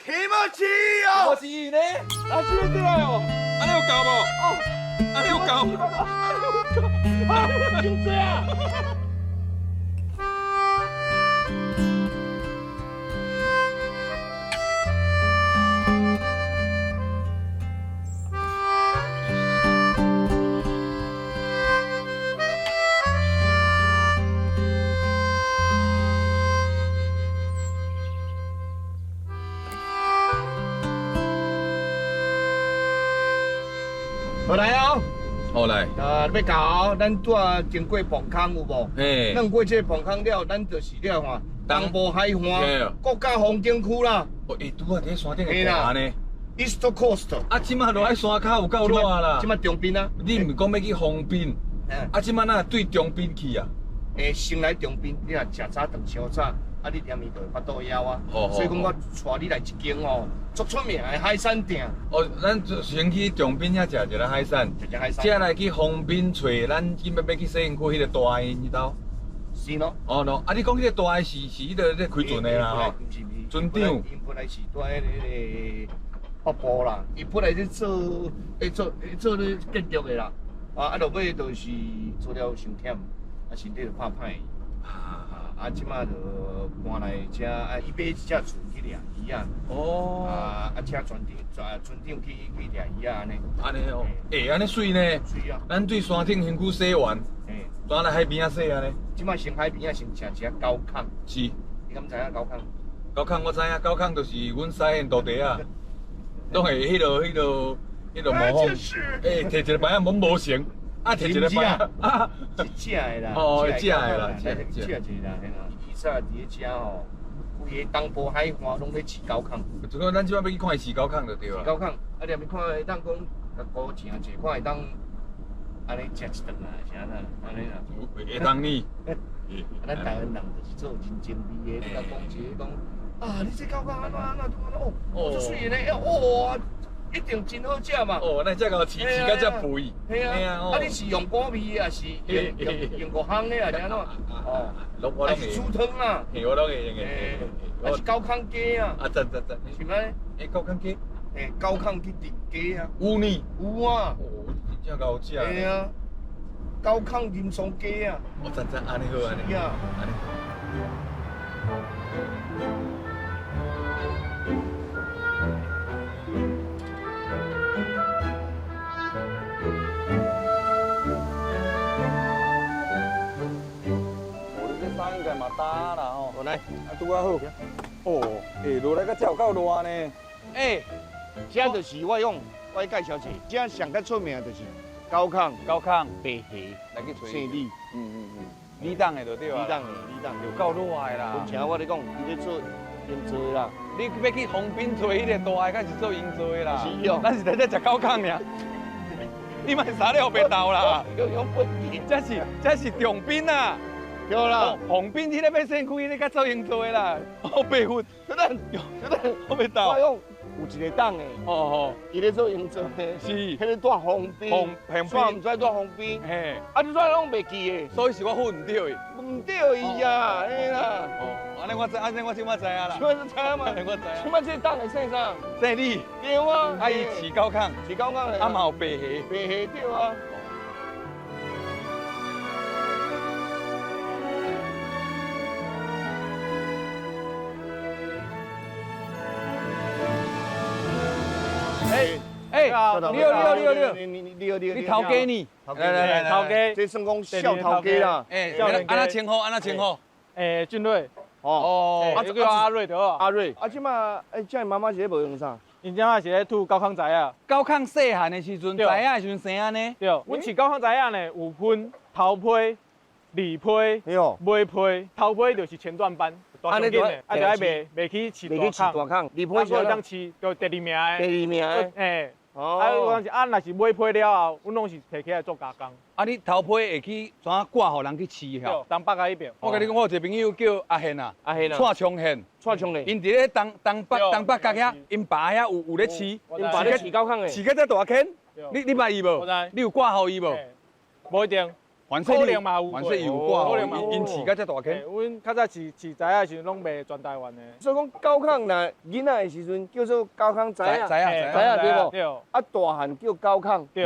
気持ちいい哦！我是伊呢？啊，这个来哦！按呢有够无？哦，按呢有够？啊，真济啊！好來哦！好來。啊，欲到，咱拄仔經過磅空有無？嘿。咱過這個磅空了，咱就是了吼，東部海岸國家風景區啦。哦，欸，拄仔佇山頂會寒呢。 East Coast。啊，這馬落來山跤有夠熱啦。這馬長濱啊。你毋是講欲去豐濱？啊，這馬哪對長濱去啊？欸，先來長濱，你若食早頓燒早。啊！你踮伊就會腹肚枵啊，所以講我帶你來一間吼，足出名的海產店。哦，咱先去長濱遐食一个海產，食海產，再來去豐濱揣咱今欲欲去西園區彼个大的𪜶兜。是咯。哦喏，啊！你講彼个大的是是彼个咧開船的啦吼？毋是毋是，船長。𪜶本來是蹛彼个北部啦，伊本來咧做咧做咧做咧建築的啦，啊啊，落尾就是做了傷忝，啊身體就拍歹。啊，這馬就搬來遮，啊，伊買一隻船去掠魚仔。哦。啊啊，請船長，船船長去去掠魚仔按呢。按呢哦。欸，按呢媠呢。媠啊。咱對山頂身軀洗完，轉來海邊仔洗按呢。這馬先海邊仔先食一下高空。是。你敢知影高空？高空我知影，高空就是阮西的徒弟仔，攏會彼落彼落彼落模仿。欸，提一个牌仔罔無成。啊，提一个牌啊，是食的啦，哦，食的啦，食食一个啦，嘿啦。以前佇咧遮吼，规个东部海岸攏咧飼高空。就講咱這擺欲去看伊飼高空就對啊。飼高空，啊，你若欲看會當講，共孤誠者，看會當按呢食一頓啊，是按怎？按呢啦。會當呢？咱台灣人就是做人情味的，你共講一个講，啊，你這高空按怎按怎按怎哦，足媠的呢，哦。一定真好食嘛！哦，咱才共飼飼甲遮肥。嘿啊，啊你是用果味的，抑是用用用五香的，抑是按怎？哦，抑是煮汤啊？嘿，我攏會用的。抑是高空雞啊？啊，讚讚讚！是咩？欸，高空雞？欸，高空去炖雞啊？有呢？有啊。哦，真正𠢕食。嘿啊，高空吟松雞啊！哦，讚讚，按呢好，按呢。是啊。按呢。嘛焦啦吼，来，啊拄仔好。哦，欸，落來到遮有夠熱呢。欸，這就是我講，我介紹者，這上較出名就是高空、高空、白蝦、來去揣生米。李董的就對啊。李董的，李董有夠熱的啦。而且我咧講，伊咧做營造的啦。你欲去豐濱揣彼個大的，敢是做營造的啦？是哦。咱是佇遮食高空爾。你莫啥了白豆啦。這是這是長濱啊。對啦，豐濱彼個欲先開，彼個較做營造的啦。哦，白粉，小等，小等，我袂斗。我講有一个党的，哦哦，伊咧做营造的，是，彼个住丰滨，丰滨，煞毋知蹛丰滨，嘿，啊，你煞拢袂记的，所以是我分毋著伊，毋著伊啊，嘿啦。哦，按呢我知，按呢我这马知影啦。这马知影嘛？按呢我知影。这马这个党的姓啥？姓李。对啊。啊，伊饲高空，饲高空的。啊，嘛有白虾。白虾对啊。哎哎，你好你好你好你好，你好你好，你头家呢？来来来，头家，这算讲少头家啦。哎，按怎称呼？按怎称呼？哎，俊瑞。哦，啊，叫阿瑞对无？阿瑞，啊，这马，哎，这妈妈是咧无用啥？𪜶这马是咧吐高空仔仔。高空细汉的时阵，知影的时阵生按呢？对，阮饲高空仔仔呢，有分头批、二批、对哦，尾批、头批就是前段班，大上紧的，啊就爱卖卖去饲袂去大孔，饲大孔，二啊，批是阁会当饲，就第二名的。第二名的。嘿，啊，哦我讲是啊，若是尾批了后，阮攏是提起來做加工。啊，你頭批會去怎掛予人去飼對吼？，東北佮彼邊。我共你講，我有一個朋友叫阿憲啊，阿憲啊，蔡昌憲，蔡昌咧，𪜶佇咧東東北對東北角遐，𪜶爸遐有咧飼，𪜶爸咧飼狗空的。飼甲遮大間。對你捌伊無我知？你有掛予伊無？嘿無一定。反正可能嘛有反正伊有掛可能嘛有予，𪜶飼甲遮大間。嘿阮較早飼飼崽仔的時陣，攏賣全台灣的。所以講狗空若囡仔的時陣叫做狗空崽仔，知影嘿知影。知影對無對啊大漢叫狗空，對，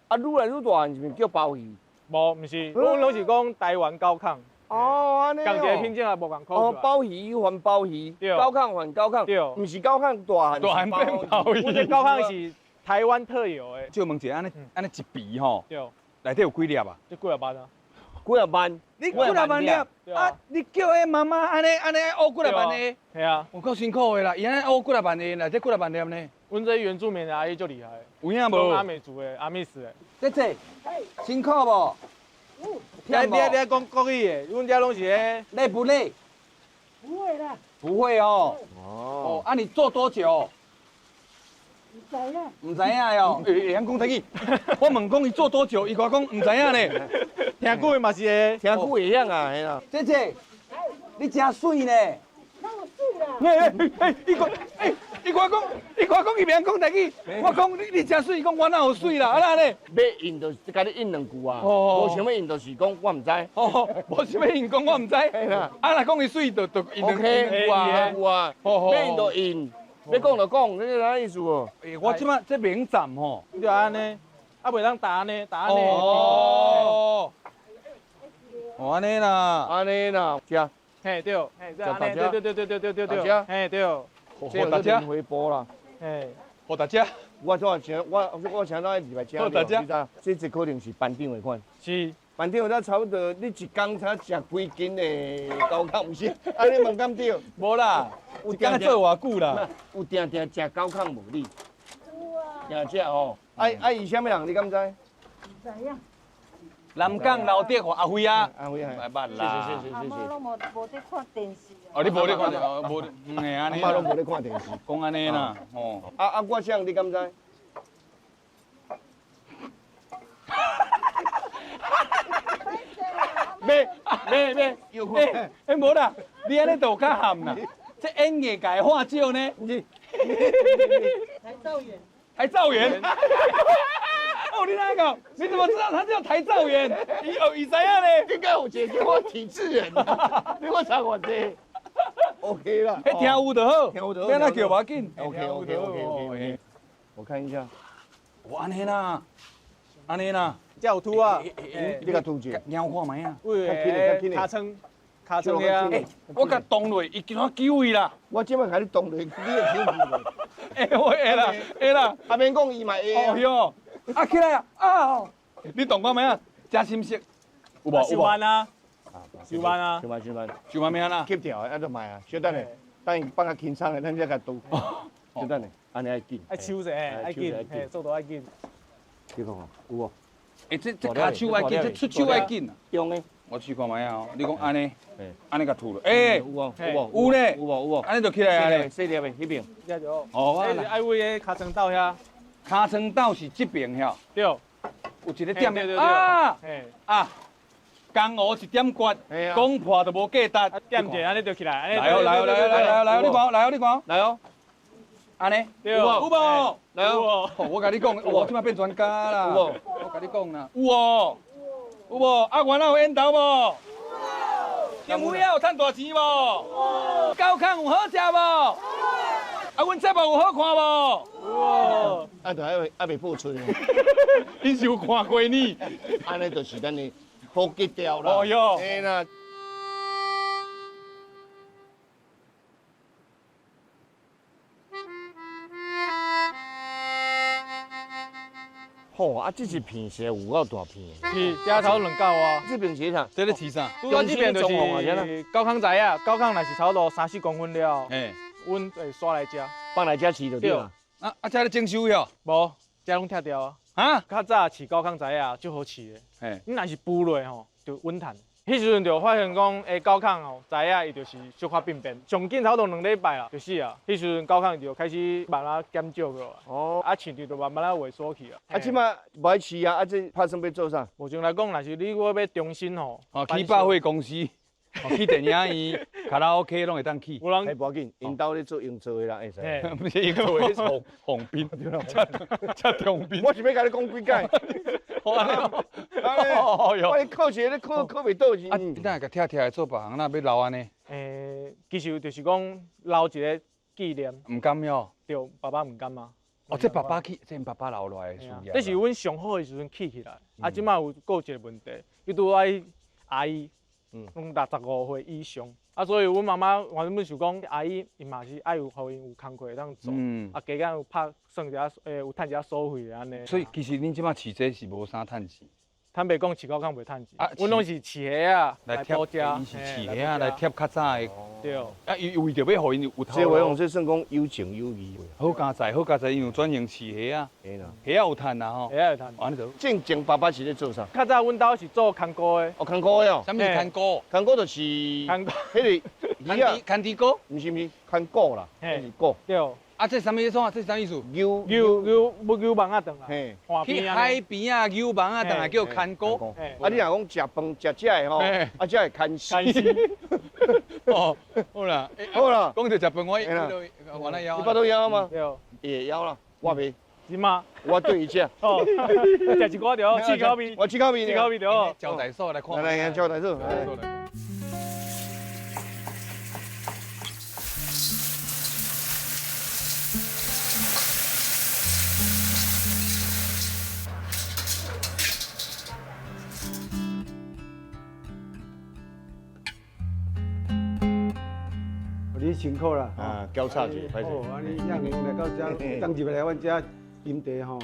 啊愈來愈大漢是毋是叫鮑魚？無，毋是，阮攏是講台灣狗空，哦，按呢仝一個品種也無仝哦，款。鮑魚還鮑魚，對狗空還狗空，對毋是狗空大漢，大漢變鮑魚阮這狗空是台灣特有的。借問一下，按呢按呢一皮吼，對，內底有幾粒啊？這幾若萬啊。幾若萬，你幾若萬粒對啊啊？你叫彼媽媽按呢按呢挖幾若萬个？嘿啊，有夠辛苦的啦，伊按呢挖幾若萬个，內底幾若萬粒呢？阮這原住民的阿姨足厲害，有影攏阿無？美族的，阿美斯的。姐姐，辛苦無？你你你愛講國語的，阮遮攏是彼。累不累？不會啦。不會哦。哦，啊，你做多久？毋知影。毋知影喲，會曉講台語。我問講伊做多久，伊共我講毋知影呢。聽久的嘛是會。聽久會曉啊，嘿啦。姐姐，你真媠呢。欸欸欸！伊講，欸，伊共我講，伊共我講，伊袂曉講台語。我講你你真媠，伊講我哪有媠啦，啊哪呢？欲應就是共你應兩句啊，哦無想欲應就是講我毋知。哦，無啥物應講我毋知。啦啊，若講伊媠，就就應兩 OK，句啊。有啊，欲應就應，欲講就講，這是啥意思哦？欸，我這擺這袂用站吼。你就按呢，啊袂當打按呢，打按呢。哦。哦，按呢啦。按呢啦，食，嘿對，嘿這按呢，對對對對對對對大家嘿對，予大家，回報啦。嘿，予大家。我怎想，我想到入來食，予大家你知？這這可能是班長的款。是。班長，咱差不多，你一工才食幾斤的狗糠，毋是？按呢問敢對？無啦，有一工做偌久啦？有定定食狗糠無你？有啊。定食吼。啊啊，伊啥物人？你敢知？毋知影。南港劉德華阿輝啊。阿輝啊。捌啦。謝謝謝謝阿媽攏無佇看電視啊。哦，你無咧看電視，無，嗯嘿，按呢。阿媽攏無咧看電視。講按呢啦，哦。啊啊，我啥你敢知？咩咩咩？欸欸，無啦，你按呢就有較含啦。這演藝界話少呢。台兆遠。台兆遠。哦，你哪個？你怎麼知道他叫台兆遠？伊哦，伊知影呢？應該有一個叫我體制人，你我查偌濟。 OK 啦。彼聽有就好，聽有就好欲按怎叫無要緊。 OK OK OK OK。我看一下。哦，按呢啦，按呢啦。這有拄啊，你共拄者。貓看覓啊？為尻川，尻川遐。欸，我共動落，伊叫我救伊啦。我這擺共你動落，你會救伊無？會，我會啦，會啦。啊，免講伊嘛會。哦喲，啊起來啊！啊，你動看覓啊？真心色，有無？收慢啊！收慢啊！收慢收慢。收慢咩啦？吸掉的，啊，就賣啊，小等下，等伊放較輕鬆的，咱才共拄。小等下，按呢愛緊。愛手者，愛緊，嘿，速度愛緊。你看看，有無？欸，這跤手愛緊，這出手愛緊啊。中的。我試看覓啊！你講按呢，按呢共吐落，欸，有無？有無？有咧，有無？有無？按呢就起來啊咧。細粒的，彼邊。這就哦，愛為彼尻川斗遐。尻川斗是這邊遐。對。有一個點啊啊！江湖一點訣，講破就無價值。點者按呢就起來。來哦來哦來來來來哦，你看來哦你看。來哦。按呢？有有無？來哦。我共你講，我這擺變專家啦。有無？我共你講啦，有哦，有無？啊，原來有緣投無？有。踮遐有趁大錢無？有。狗糠有好食無？有。啊，阮節目有好看無？有。啊，都還還袂播出呢。你是有看過呢？按呢就是咱的好基調啦。哦喲。嘿啦。吼啊！這一片是有夠大片。是，這頭兩九啊。這邊是啥？這咧飼啥？拄仔這邊就是高空仔啊，高空若是差不多三四公分了，阮會刷來食。放來遮飼就對啦。啊啊！這咧徵收喲？無，這攏拆掉啊。啊？較早飼高空仔啊，足好飼的。你若是孵落吼，就穩趁。彼時陣就發現講，高亢哦，知影伊就是小可病變，上緊差不多2禮拜啦，就死啊。彼時陣高亢就開始慢慢減少去啊。啊，飼場就慢慢仔萎縮去啊。啊，這馬無愛飼啊，啊，這拍算欲做啥？目前來講，若是你閣欲重新吼，哦，去百貨公司，哦，去電影院、卡拉 OK 攏會當去。有人哎，無要緊，𪜶兜咧做營造的啦，會使。毋是營造的，是紅兵，遮中兵。我是欲共你講幾擺。哦喲，我咧考試咧考考袂倒是。啊，你哪會共拆拆來做別項，哪欲留按呢？其實就是講留一個紀念。毋甘喲。對，爸爸毋甘啊。哦，這爸爸去，這𪜶爸爸留落來的事業。這是阮上好的時陣起起來，啊，這馬有閣有一個問題，伊拄愛阿姨，攏65歲以上，啊，所以阮媽媽原本想講，阿姨伊嘛是愛有予𪜶有工課會當做，啊，加減有拍算一下，有趁一下所費按呢。所以其實恁這馬飼這是無啥趁錢。坦白講，飼狗較袂趁錢，阮攏是飼蝦仔來補食，伊是飼蝦仔來貼較早的。對。啊，伊為著欲予𪜶有頭路。這話講，這算講有情有義。好佳哉，好佳哉，因為轉型飼蝦仔，蝦仔有趁啊吼。蝦仔有趁。按呢就。正前爸爸是咧做啥？較早阮兜是做牽菇的。哦，牽菇的哦。啥物牽菇？牽菇就是。牽菇。彼個魚仔。牽豬菇？毋是毋是，牽菇啦，是菇。對。啊，這啥物意思啊？這啥意思？溜溜溜要溜網仔轉來，去海邊仔溜網仔轉來叫牽菇。啊，你若講食飯食這个吼，啊，這會牽絲。哦，好啦，好啦，講著食飯，我我來枵。你腹肚枵嗎？對。會枵啦，我袂。是嗎？我對伊食。哦，食一寡就好，試口味。我試口味，試口味就好。招待所來看。來來，招待所。你辛苦啦！啊，交叉者，歹势。哦，按呢，让您來到遮，當入來阮遮啉茶吼，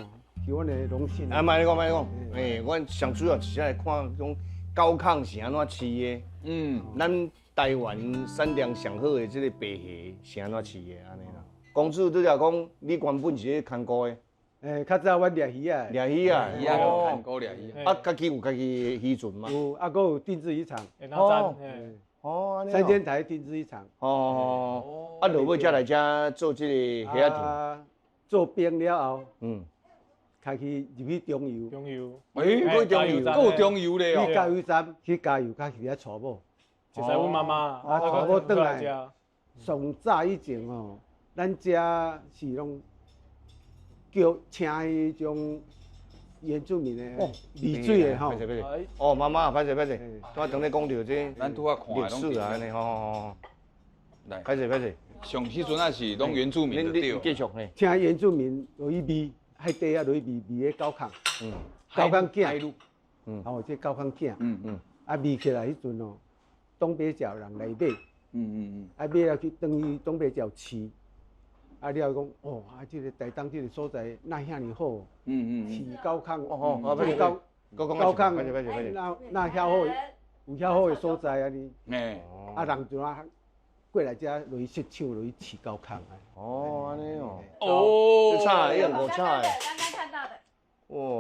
是阮的榮幸。啊，莫按呢講，莫按呢講，欸，阮上主要是來看講高亢是按怎飼的。咱台灣產量上好的這個白蝦是按怎飼的，按呢啦。公主拄才講，你原本是咧牽菇的。欸，較早阮掠魚仔。掠魚仔。魚仔牽菇掠魚仔。啊，家己有家己的漁船嗎？有，啊，閣有定置漁場。哦。哦，三千台定置漁場。哦，啊，落尾才來遮做這個蝦仔場。做兵了後，開始入去中油。中油。欸，閣中油，閣有中油咧哦。去加油站，去加油，較是遐娶某。就是阮媽媽。啊，娶某轉來。上早以前吼，咱遮是攏叫請彼種。原住民的濾水的吼，哦，媽媽，歹勢歹勢，拄仔當咧講著這，咱拄仔看歷史啊，按呢吼吼吼，來，歹勢歹勢，上彼陣仔是攏原住民就對，繼續嘿，請原住民落去賣海底啊，落去賣賣彼高亢，高亢囝，哦，這高亢囝，啊賣起來彼陣哦，東北角人來買，啊買了去轉去東北角飼。啊了講，哦，啊，這個台東這個所在哪遐爾好，飼高亢，哦，這個高高亢，哪哪遐好，有遐好的所在按呢，啊人就啊過來遮落去設廠落去飼高亢啊。哦，按呢哦。哦，這炒的，一五炒的。剛剛看到的。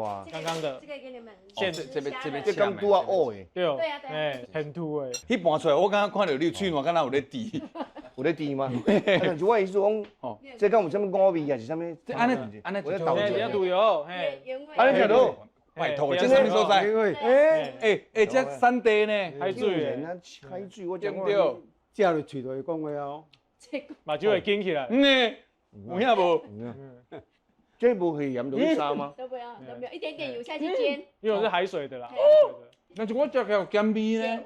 哇，剛剛的。這個給你們。現這邊這邊這敢拄仔烏的。對。對啊對啊。很土的。彼盤出來，我剛剛看著你喙瀾敢若有咧甜。有咧甜嗎？但是我意思講，這敢有啥物五味啊？是啥物？這按呢按呢，我咧豆子。豆油，嘿。按呢食到。拜託，這啥物所在？欸欸，這產地呢？海水的。海水，我對不對？食落喙就會講話哦。目睭會緊起來。嗯呢，有影無？這無去鹽落去沙嗎？都不要，都沒有，一點點油下去煎。因為是海水的啦。但是我食起來有鹹味呢。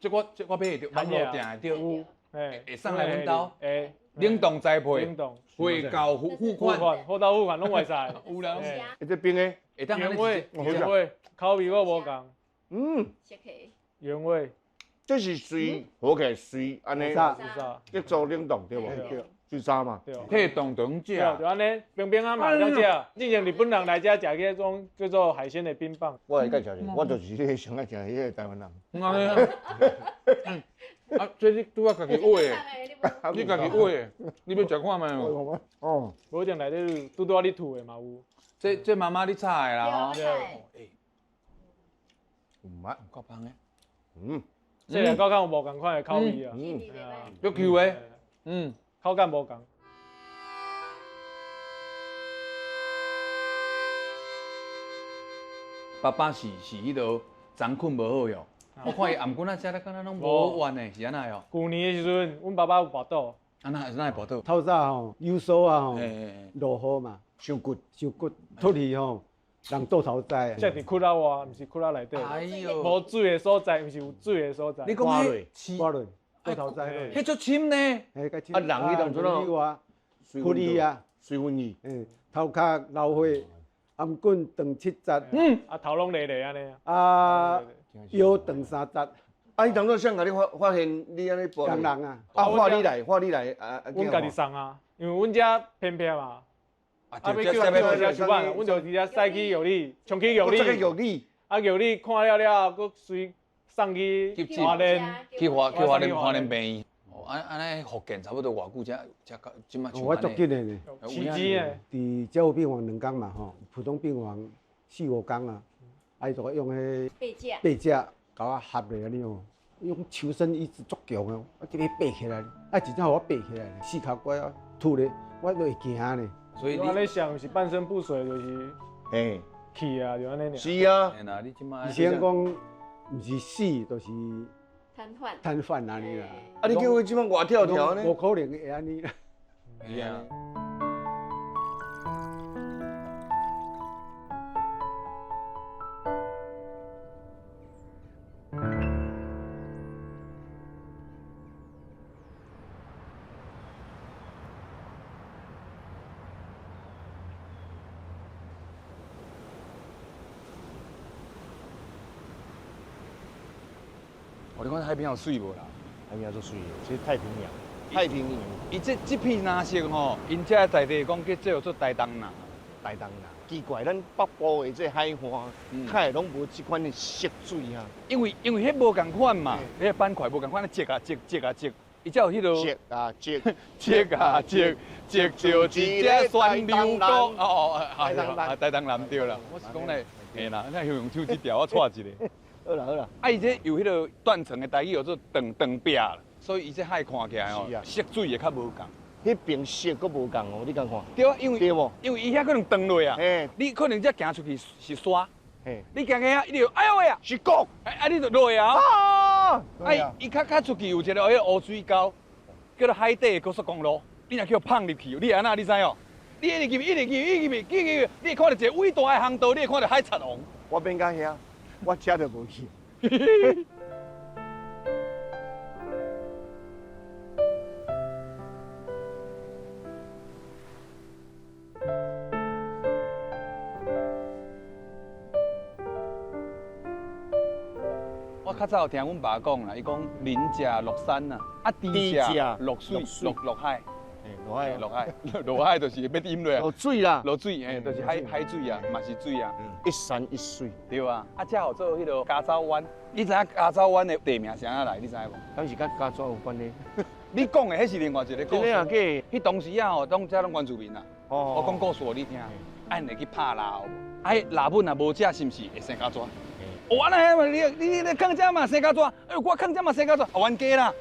這我這我買會著，網路訂會著。有。會送來阮兜。冷凍栽培。冷凍。貨到付款。貨到付款攏會使。有啦。這冰的。原味，原味，口味閣無仝。原味。這是水，好起來水，按呢，這做冷凍對無？水沙嘛。退凍凍食。對，就按呢，冰冰啊嘛會當食。之前日本人來遮食彼種叫做海鮮的冰棒。我來介紹者，我就是彼個上愛食彼個台灣人。啊，這你拄仔家己畫的，你家己畫的，你欲食看覓無？哦，無一定內底拄拄仔你吐的嘛有。這媽媽你炒的啦吼。對。有嗎？夠香的。這兩個較有無仝款的口味啊。嗯，足 Q 的，嗯，口感無仝。爸爸是彼个昨睏無好喲，我看伊頷頸仔食咧，敢若攏無完的，是按怎喲？舊年的時陣，阮爸爸有跋倒。啊哪哪會跋倒？透早吼，有數啊吼，落雨嘛，傷骨傷骨，出去吼，人倒頭栽。這佇窟仔外，毋是窟仔內底。哎喲，無水的所在，毋是有水的所在。你講彼刮落，倒頭栽落。彼足深呢？啊，人彼當陣啊，窟里啊，水分去。頭殼流血，頷頸斷七節。嗯，啊頭攏咧咧按呢。啊，腰斷三節。啊！伊當初誰共你發現你按呢跋？工人啊！啊，畫你來，畫你來，啊！阮家己送啊，因為阮遮偏僻嘛。啊，欲叫人叫遮手辦，阮就直接駛去玉里，衝去玉里。玉里。啊，玉里看了了後，閣隨送去花蓮，去花蓮病院。哦，按呢復健差不多偌久才到這馬？我足緊的呢。飼錢的。佇加護病房兩工嘛吼，普通病房四五工啊，啊伊就用彼背架，背架。共我合咧按呢哦，用求生意志足強的，我這邊爬起來，啊，真正予我爬起來，四跤拐啊吐咧，我都會驚咧。所以你按呢想是半身不遂，就是嘿去啊，就按呢爾。是啊，醫生講，毋是死就是癱瘓。癱瘓按呢啦。啊，你叫伊這擺外跳跳呢？無可能會按呢啦。是啊。哦，你看海邊有水無啦？海邊足水的，這太平洋。太平洋，伊這片藍色吼，𪜶遮在地講叫做台東藍。台東藍，奇怪，咱北部的這海岸，較會攏無這款的色水啊。因為彼無仝款嘛，彼個板塊無仝款，積啊積，積啊積，伊才有彼個。積啊積，積啊積，積著一隻旋流谷。哦哦，台東藍，台東藍對啦。我是講咧，嘿啦，那游泳手這條我錯一個。好啦好啦，啊，伊這有彼個斷層的台語叫做斷斷壁啦，所以伊這海看起來哦，色水會較無仝。彼邊色閣無仝哦，你敢看？對啊，因為對無？因為伊遐可能斷落啊，你可能才行出去是沙，你行過遐，伊就哎喲喂啊，是谷，啊你就落啊。啊，伊較出去有一个彼个乌水沟，叫做海底的高速公路，你若去予碰入去，你會按怎？你知哦？你一直入去，一直入去，一直入去，入去，你會看到一个伟大的航道，你會看到海贼王。我免到遐，我车就無去。我較早有聽阮爸講啦，伊講人食落山啦，啊豬食落水落海，落海落海落海就是欲淹落啊，落水啦，落水嘿，就是海水啊，嘛是水啊，一山一水，對啊，啊這號做彼个胶州灣，你知影膠州灣的地名是按怎來？你知無？敢是佮膠州有關係？你講的彼是另外一个故事。真的啊假的？彼當時啊吼，攏這攏原住民啊。我講故事予你聽，啊𪜶會去拍獵，啊彼獵物若無食，是毋是會生膠紙？哦，按呢，你囥遮嘛生膠紙，哎呦，我囥遮嘛生膠紙，啊冤家啦！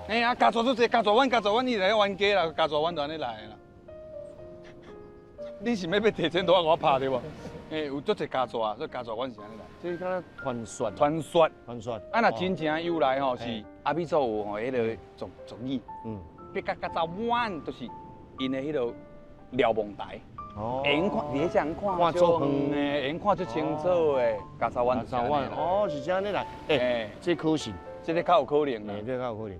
哎呀，膠紙做濟，膠紙阮膠紙阮伊來冤家啦，膠紙阮就按呢來的啦。你是欲提錢桌仔予我拍對無？哎，有足濟膠紙，所以膠紙阮是按呢來。這敢若傳說，傳說，傳說。啊，若真正由來吼是阿美族有吼彼个俗語，嗯，別甲膠紙灣就是𪜶的彼个瞭望台。哦，會用看，佇彼遮看足遠的，會用看足清楚的。膠州灣，膠州灣，哦，是這按呢來。欸，這可信，這个較有可能啦。這个較有可能。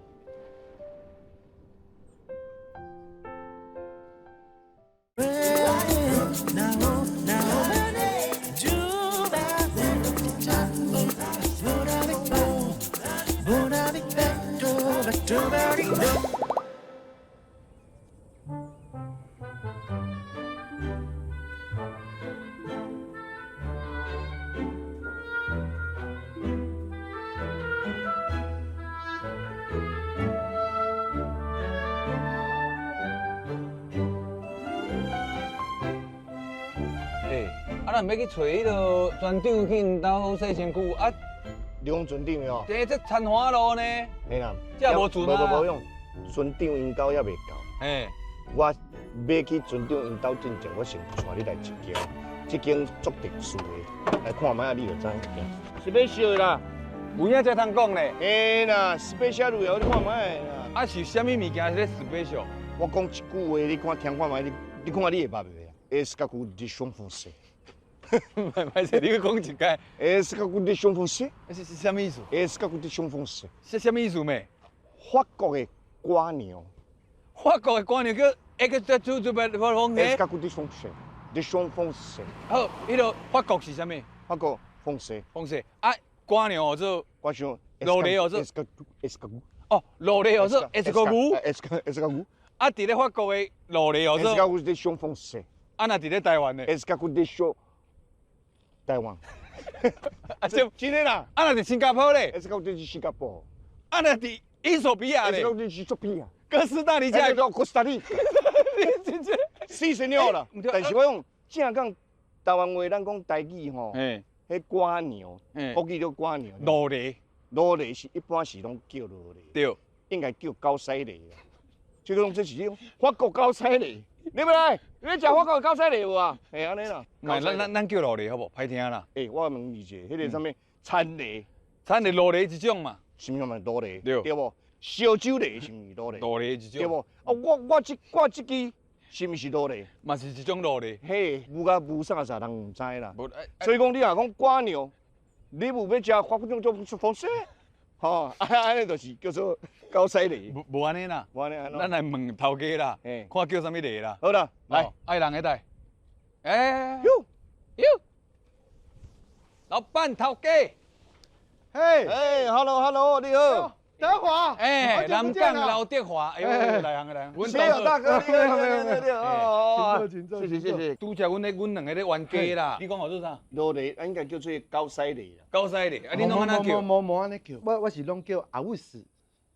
欸，啊，咱欲去揣彼个船長去𪜶兜洗身躯啊，你讲船长哦？这田华路呢？嘿啦，这无船啊。无无无用，船长𪜶兜犹未到。嘿，我欲去船长𪜶兜进前，我先带你来一间，这间足特殊的，来看觅仔你就知。是欲烧的啦，有影才通讲咧。嘿啦，special 的，你看觅啦。啊是啥物物件是咧 special？我讲一句话，你看听看觅，你看你会捌袂啊？Escargot de Champs。歹势，你阁讲一摆。 Escargot de Champs 是啥物意思？Escargot de Champs 是啥物意思咩？法国的蜗牛。法国的蜗牛叫一个在做做白发风 Escargot de Champs，de Champs。好，彼个法国是啥物？法国风势。风势啊，蜗牛做我想。落嚟哦做。 Escargot。哦，落嚟哦做 escargot。 Escargot。啊，伫咧法国的落嚟哦做。 Escargot de Champs。啊，若伫咧台湾呢？Escargot de Champs。台湾。啊，这真的啦。啊，若伫新加坡咧？Escargot de 新加坡。啊，若伫伊索比亚咧？Escargot de 伊索比亚。哥斯达黎加。哥斯达黎加。真正。死神了啦！但是我讲正讲台湾话，咱讲台语吼，彼蜗牛，国语叫蜗牛。落嚟。落嚟是一般是拢叫落嚟。对。应该叫狗屎梨。就讲这是法国狗屎梨。你欲来？你欲食法国狗屎梨无啊？嘿，按呢啦。毋咱叫落梨好无？歹听啦。欸，我问你一下，彼个啥物田螺？田螺落梨一种嘛？啥物嘛落梨？对。对无？烧酒螺是毋是落梨？落梨一种。对无？啊，我这支是毋是落梨？嘛是一种落梨。嘿，牛甲牛啥啥人毋知啦。所以讲，你若讲蜗牛，你有欲食法国种种方式？吼，啊，按呢就是叫做狗屎梨。无无按呢啦，无按呢，咱来问头家啦，看叫啥物梨啦。好啦，来，爱人彼台。欸，哟哟，老板头家，嘿，哎，hello hello，你好，德华，哎，南港刘德华，哎呦，来行来行，谢谢大哥，你好，你好，请坐，谢谢谢谢。拄才阮咧，阮两个咧冤家啦，你讲号做啥？落梨，应该叫做狗屎梨啦。狗屎梨，啊，你拢按怎叫？无无按呢叫，我是拢叫阿伟斯。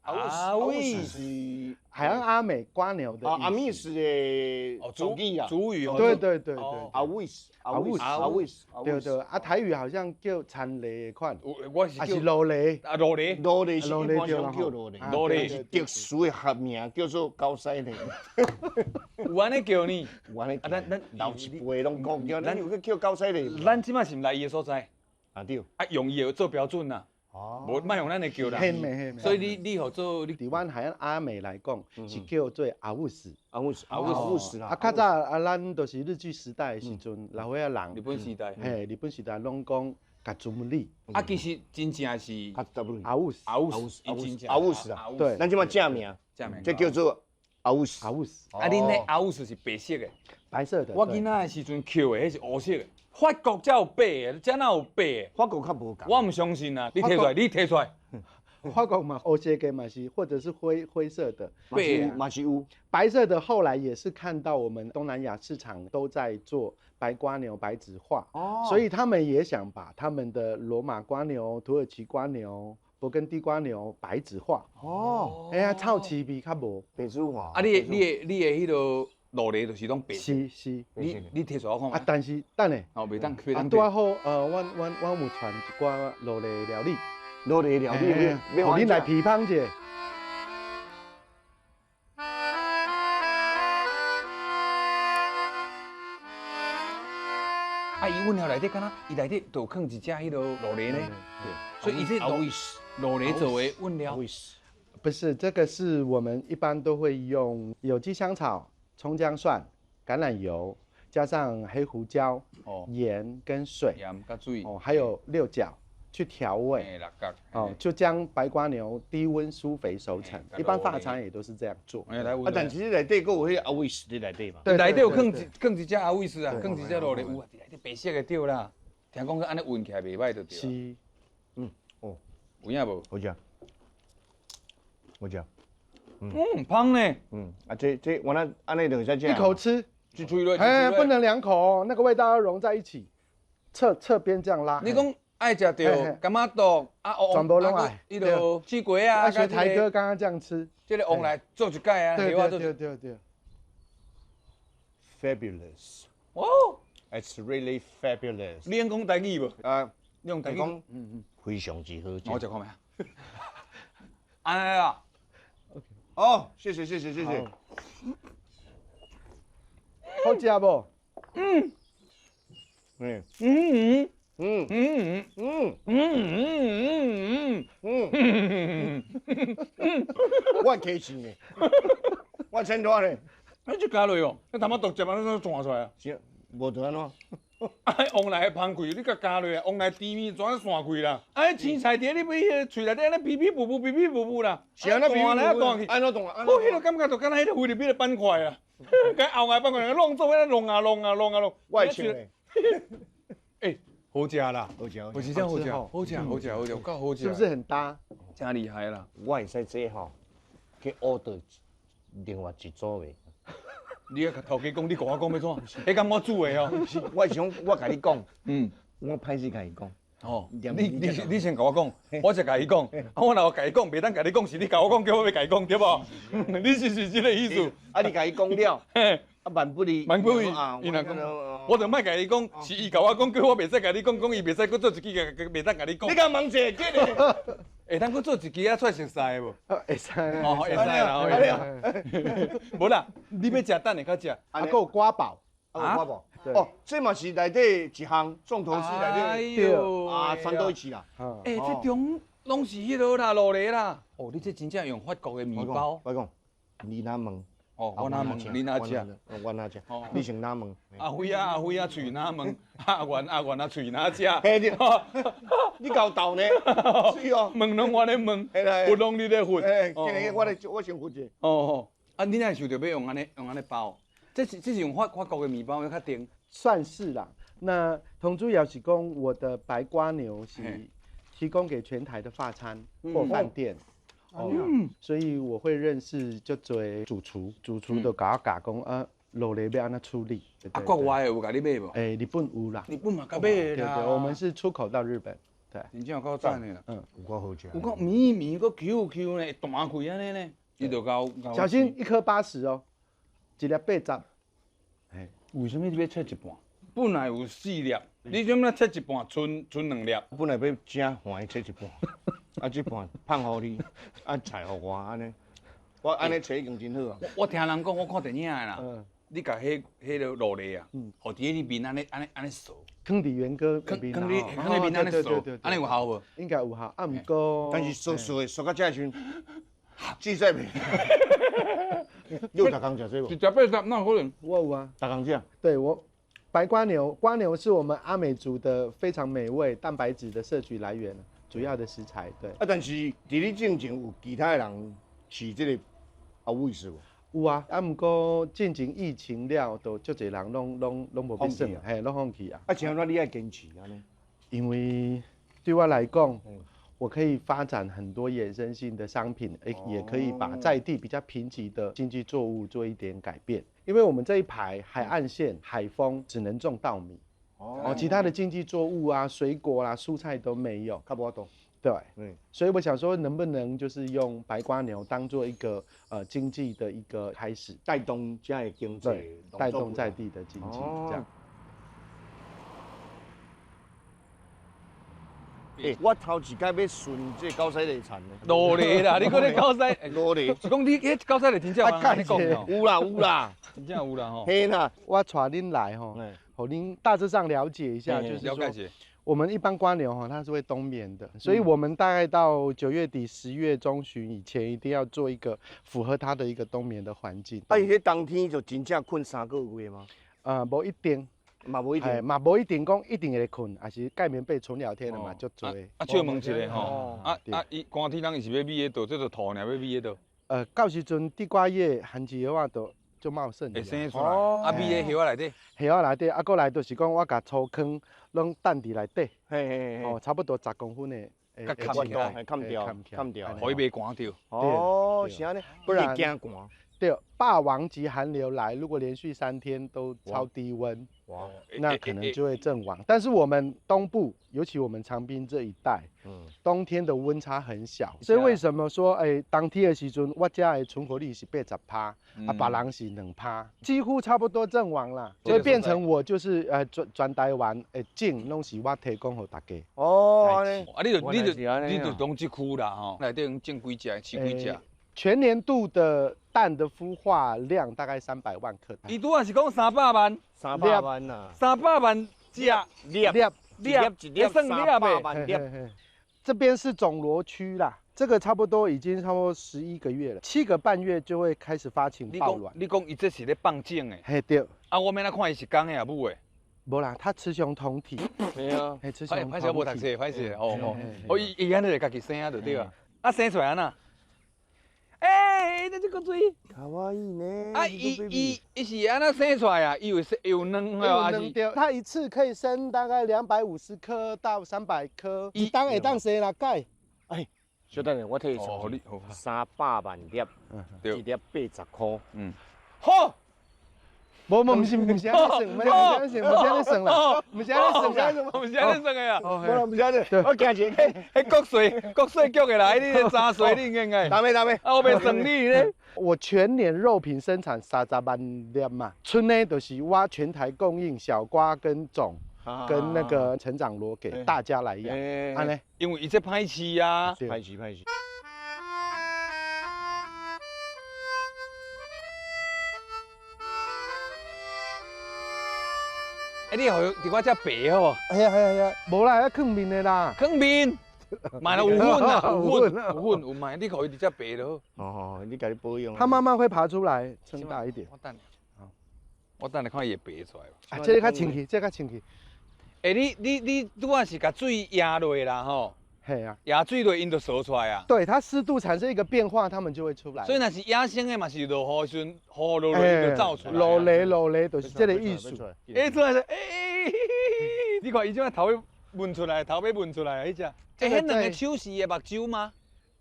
阿伟是海岸阿美蜗牛的阿美斯的族语啊，族语哦。对对对对，阿伟斯，阿伟斯，阿伟斯，对对，啊台语好像叫田螺的款，我是还是落梨，啊落梨，落梨是一般上叫落梨，落梨是特殊的学名叫做狗屎梨。有按呢叫呢？有按呢？啊，咱老一辈拢讲叫，咱有去叫狗屎梨。咱这马是毋来伊的所在？啊对。啊，用伊的做标准啦。无莫用咱的叫啦，所以你予做你伫阮海岸阿美来讲，是叫做阿武斯，阿武斯，阿武斯啦。啊，较早啊，咱就是日据时代的时阵，老岁仔人，日本时代，嘿，日本时代拢讲卡祖姆里。啊，其实真正是阿武斯，阿武斯，阿武斯，阿武斯啊。对，咱这马正名，正名，这叫做阿武斯，阿武斯。啊，恁那阿武斯是白色的，白色的。我囡仔的时阵捡的，彼是乌色的。法国才有白的，这哪有白的？法国较无仝。我毋相信啊！你提出来，你提出来。法国嘛，乌色的嘛是，或者是灰灰色的，白嘛是有。白色的后来也是看到我们东南亚市场都在做白蜗牛白子画，哦，所以他们也想把他们的罗马蜗牛、土耳其蜗牛、勃艮第蜗牛白子画。哦，哎呀，臭气味较无白子画。啊，你的彼个。落梨就是拢白。是是。你提出来我看觅。啊，但是等下。哦，袂当袂当。啊，拄好，阮有传一寡落梨料理。落梨料理，予恁来批判一下。啊，伊阮料内底敢若，伊内底就有放一只彼个落梨呢。对。所以伊这落梨做的阮料。不是，这个是我们一般都会用有机香草、葱姜蒜、橄榄油，加上黑胡椒、盐跟水，盐佮水，哦，还有六角去调味，哦，就将白蜗牛低温舒肥熟成。一般法餐也都是这样做。啊，但其实内底阁有彼个阿伟斯伫内底嘛。对，内底有放一只阿伟斯啊，放一只落梨有啊，伫内底白色的对啦。听讲按呢闻起来袂歹就对。是，嗯，哦，有影无？好食，好食。嗯，芳呢？嗯，啊，这我那按呢就会使食。一口吃，一喙落，哎，不能两口，那个味道要融在一起，侧侧边这样拉。你讲爱食著柑仔肚啊，全部拢爱。彼个水果啊，学台哥刚刚这样吃，这个旺来做一摆啊，对对对对对。 Fabulous，哦，It's really fabulous。你免讲台语无？啊，你用台語講，非常之好食。我食看覓啊？按呢啦。哦，謝謝謝謝謝謝。好食無？嗯。嗯嗯嗯嗯嗯嗯嗯嗯嗯，我客氣呢，我請多呢。你這加落哦，你頭仔獨食啊，你怎彈出來啊？是，無就按怎？啊，往來的芳開，你共加落啊，往來甜面怎散開啦？啊，青菜佇你彼個喙內底按呢皮皮布布、皮皮布布啦，是按怎彈來彈去，按怎彈？我彼個感覺就敢若彼個菲律賓的板塊啦，共後來板塊弄做伙弄啊弄啊弄啊弄。我會唱的。欸，好食啦，好食，我真正好食，好食，好食，好食，夠好食。是不是很搭？真厲害啦！我會使這吼，去 order 另外一組的。你啊，頭家講，你共我講欲怎？彼敢我煮的哦。我是想，我共你講，我歹勢共伊講。哦，你先共我講，我才共伊講。啊，我若有共伊講，袂當共你講，是你共我講，叫我欲共伊講，對無？你是是這個意思？啊，你共伊講了，啊，萬不利，萬不利，伊若講，我就莫共伊講，是伊共我講，叫我袂使共你講，講伊袂使閣做一支，袂當共你講。你敢問者，緊嘞？會當閣做一支啊，出來熟似無？會使。哦，會使啦，會使。無啦，你欲食等下較食。啊，閣有瓜寶。啊，瓜寶。哦，這嘛是內底一項重頭戲內底。對。啊，三多一起啦。欸，這中攏是彼落啦，酪梨啦。哦，你這真正用法國的麵包。我講，你若問？哦，我若問，你若食？我若食。你先若問？阿輝啊，阿輝啊，喙若問，阿元阿元啊，喙若食。嘿，你夠逗呢？是哦。問攏我咧問，佛攏你咧佛。欸，今日我咧，我先佛者。哦，啊，你哪會想著欲用按呢，用按呢包？這是用法國的麵包，較甜。算是啦。那同主要是講，我的白蝸牛是提供給全台的法餐或飯店。哦，所以我會認識足濟主廚，主廚就共我教講啊，酪梨欲按怎處理。啊，國外的有共你買無？欸，日本有啦。日本嘛共買啦。對對，我們是出口到日本。對。真正有夠讚的啦。嗯，有夠好食。有夠綿綿，閣 Q Q 呢，會彈開按呢呢。伊就夠。小心一顆80哦，一粒80。欸，為啥物你欲切一半？本來有四粒，你怎麼切一半，賰賰兩粒？本來欲食，歡喜切一半。啊，這半放予你，啊菜予我按呢，我按呢切已經真好啊。我聽人講，我看電影的啦，你共彼彼个酪梨啊，予佇咧面按呢按呢按呢掃，囥佇元哥囥囥佇囥佇面按呢掃，按呢有效無？應該有效，啊，毋過。但是掃掃的掃到這時陣，記在袂？你有逐工食這無？一食80，哪有可能？我有啊。逐工食？對我。白蝸牛，蝸牛是我們阿美族的非常美味蛋白質的攝取來源，主要的食材。對。啊，但是佇你進前有其他的人飼這個阿尾是無？有啊，啊，毋過進前疫情了，就足濟人攏無欲耍，嘿，攏放棄啊。啊，像按怎你愛堅持按呢？因為對我來講，我可以發展很多衍生性的商品，欸，也可以把在地比較貧瘠的經濟作物做一點改變。因為我們這一排海岸線海風只能種稻米，哦，其他的經濟作物啊、水果啊、蔬菜都沒有。較無法度。對，所以我想說，能不能就是用白蝸牛當做一個經濟的一個開始，帶動這的經濟，帶動在地的經濟，這樣。欸，我頭一擺欲順這狗屎泥田呢。酪梨啦，你閣咧狗屎？酪梨，是講你彼狗屎泥真正有人按呢講哦？有啦有啦，真正有啦吼。嘿啦，我帶恁來吼，予恁大致上了解一下，就是說，我們一般蝸牛吼，它是會冬眠的，所以我們大概到9月底10月中旬以前，一定要做一個符合它的一個冬眠的環境。啊，伊彼冬天就真正睏3個月嗎？無一定。嘛無一定，嘛無一定講一定會睏，也是蓋棉被純聊天的嘛，足濟。啊，笑問一下吼，啊啊，伊寒天人伊是欲覕佇佗，這就土爾欲覕佇佗。到時陣地瓜葉、番薯葉仔都足茂盛。會生出來。啊，覕佇葉仔內底。葉仔內底，啊，閣來就是講我共粗糠攏爿佇內底。嘿嘿嘿。哦，差不多10公分的。佮冚起來，冚掉，冚掉，予伊袂寒著。哦，是按呢，不然驚寒。對，霸王級寒流來，如果連續3天都超低溫，哇，那可能就會陣亡。但是我們東部，尤其我們長濱這一帶，冬天的溫差很小，所以為什麼說，冬天的時陣，我家的存活率是80%，啊，別人是2%，幾乎差不多陣亡啦。所以變成我就是全台灣的種攏是我提供予大家。哦，啊，你就講這區啦吼，內底種幾隻，飼幾隻？全年度的蛋的孵化量大概300萬克。伊拄仔是講三百萬，三百萬啊，三百萬隻粒粒粒一粒算粒三百萬粒。這邊是總螺區啦，這個差不多已經差不多11個月了，7個半月就會開始發情爆卵。你講伊這是咧放種的？嘿對。啊，我欲按怎看伊是公的抑母的？無啦，它雌雄同體。對啊，嘿，雌雄同體。歹勢無讀冊，歹勢哦哦。哦，伊按呢就家己生啊，就對啊。啊，生出來按怎？欸，這個水。可愛呢。啊，伊是按怎生出來啊？伊有卵啊？還是？它一次可以生大概250顆到300顆，一當會當生六改。哎，小等下，我替你算。300萬粒，一粒80塊。嗯。好。無無，毋是按呢算，毋是按呢算，毋是按呢算啦，毋是按呢算啦，毋是按呢算的啊。無啦，毋是按呢，我驚一個，彼國稅局的來，你查稅你應該。打咩打咩？啊，我袂算你咧。我全年肉品生產30萬粒嘛，賰呢就是我全台供應小瓜跟種，跟那個成長螺給大家來養，按呢。因為伊這歹飼啊，歹飼歹飼。欸，你予佇我遮白好無？係啊係啊係啊，無啦，遐囥面的啦。囥面，嘛有粉啦，有粉有粉有賣，你予伊佇遮白就好。哦，你共伊保養。它慢慢會爬出來，撐大一點。我等下，我等下看伊會爬出來無？啊，這個較清氣，這個較清氣。欸，你拄仔是共水壓落啦吼？係啊，壓水落，𪜶就趖出來啊。對，它濕度產生一個變化，它們就會出來。所以若是野生的嘛，是落雨時陣，雨落落就走出來。落雷落雷，就是這個意思。欸，出來了，欸，你看伊這擺頭尾聞出來，頭尾聞出來啊，彼隻。欸，彼兩个手是伊的目睭嗎？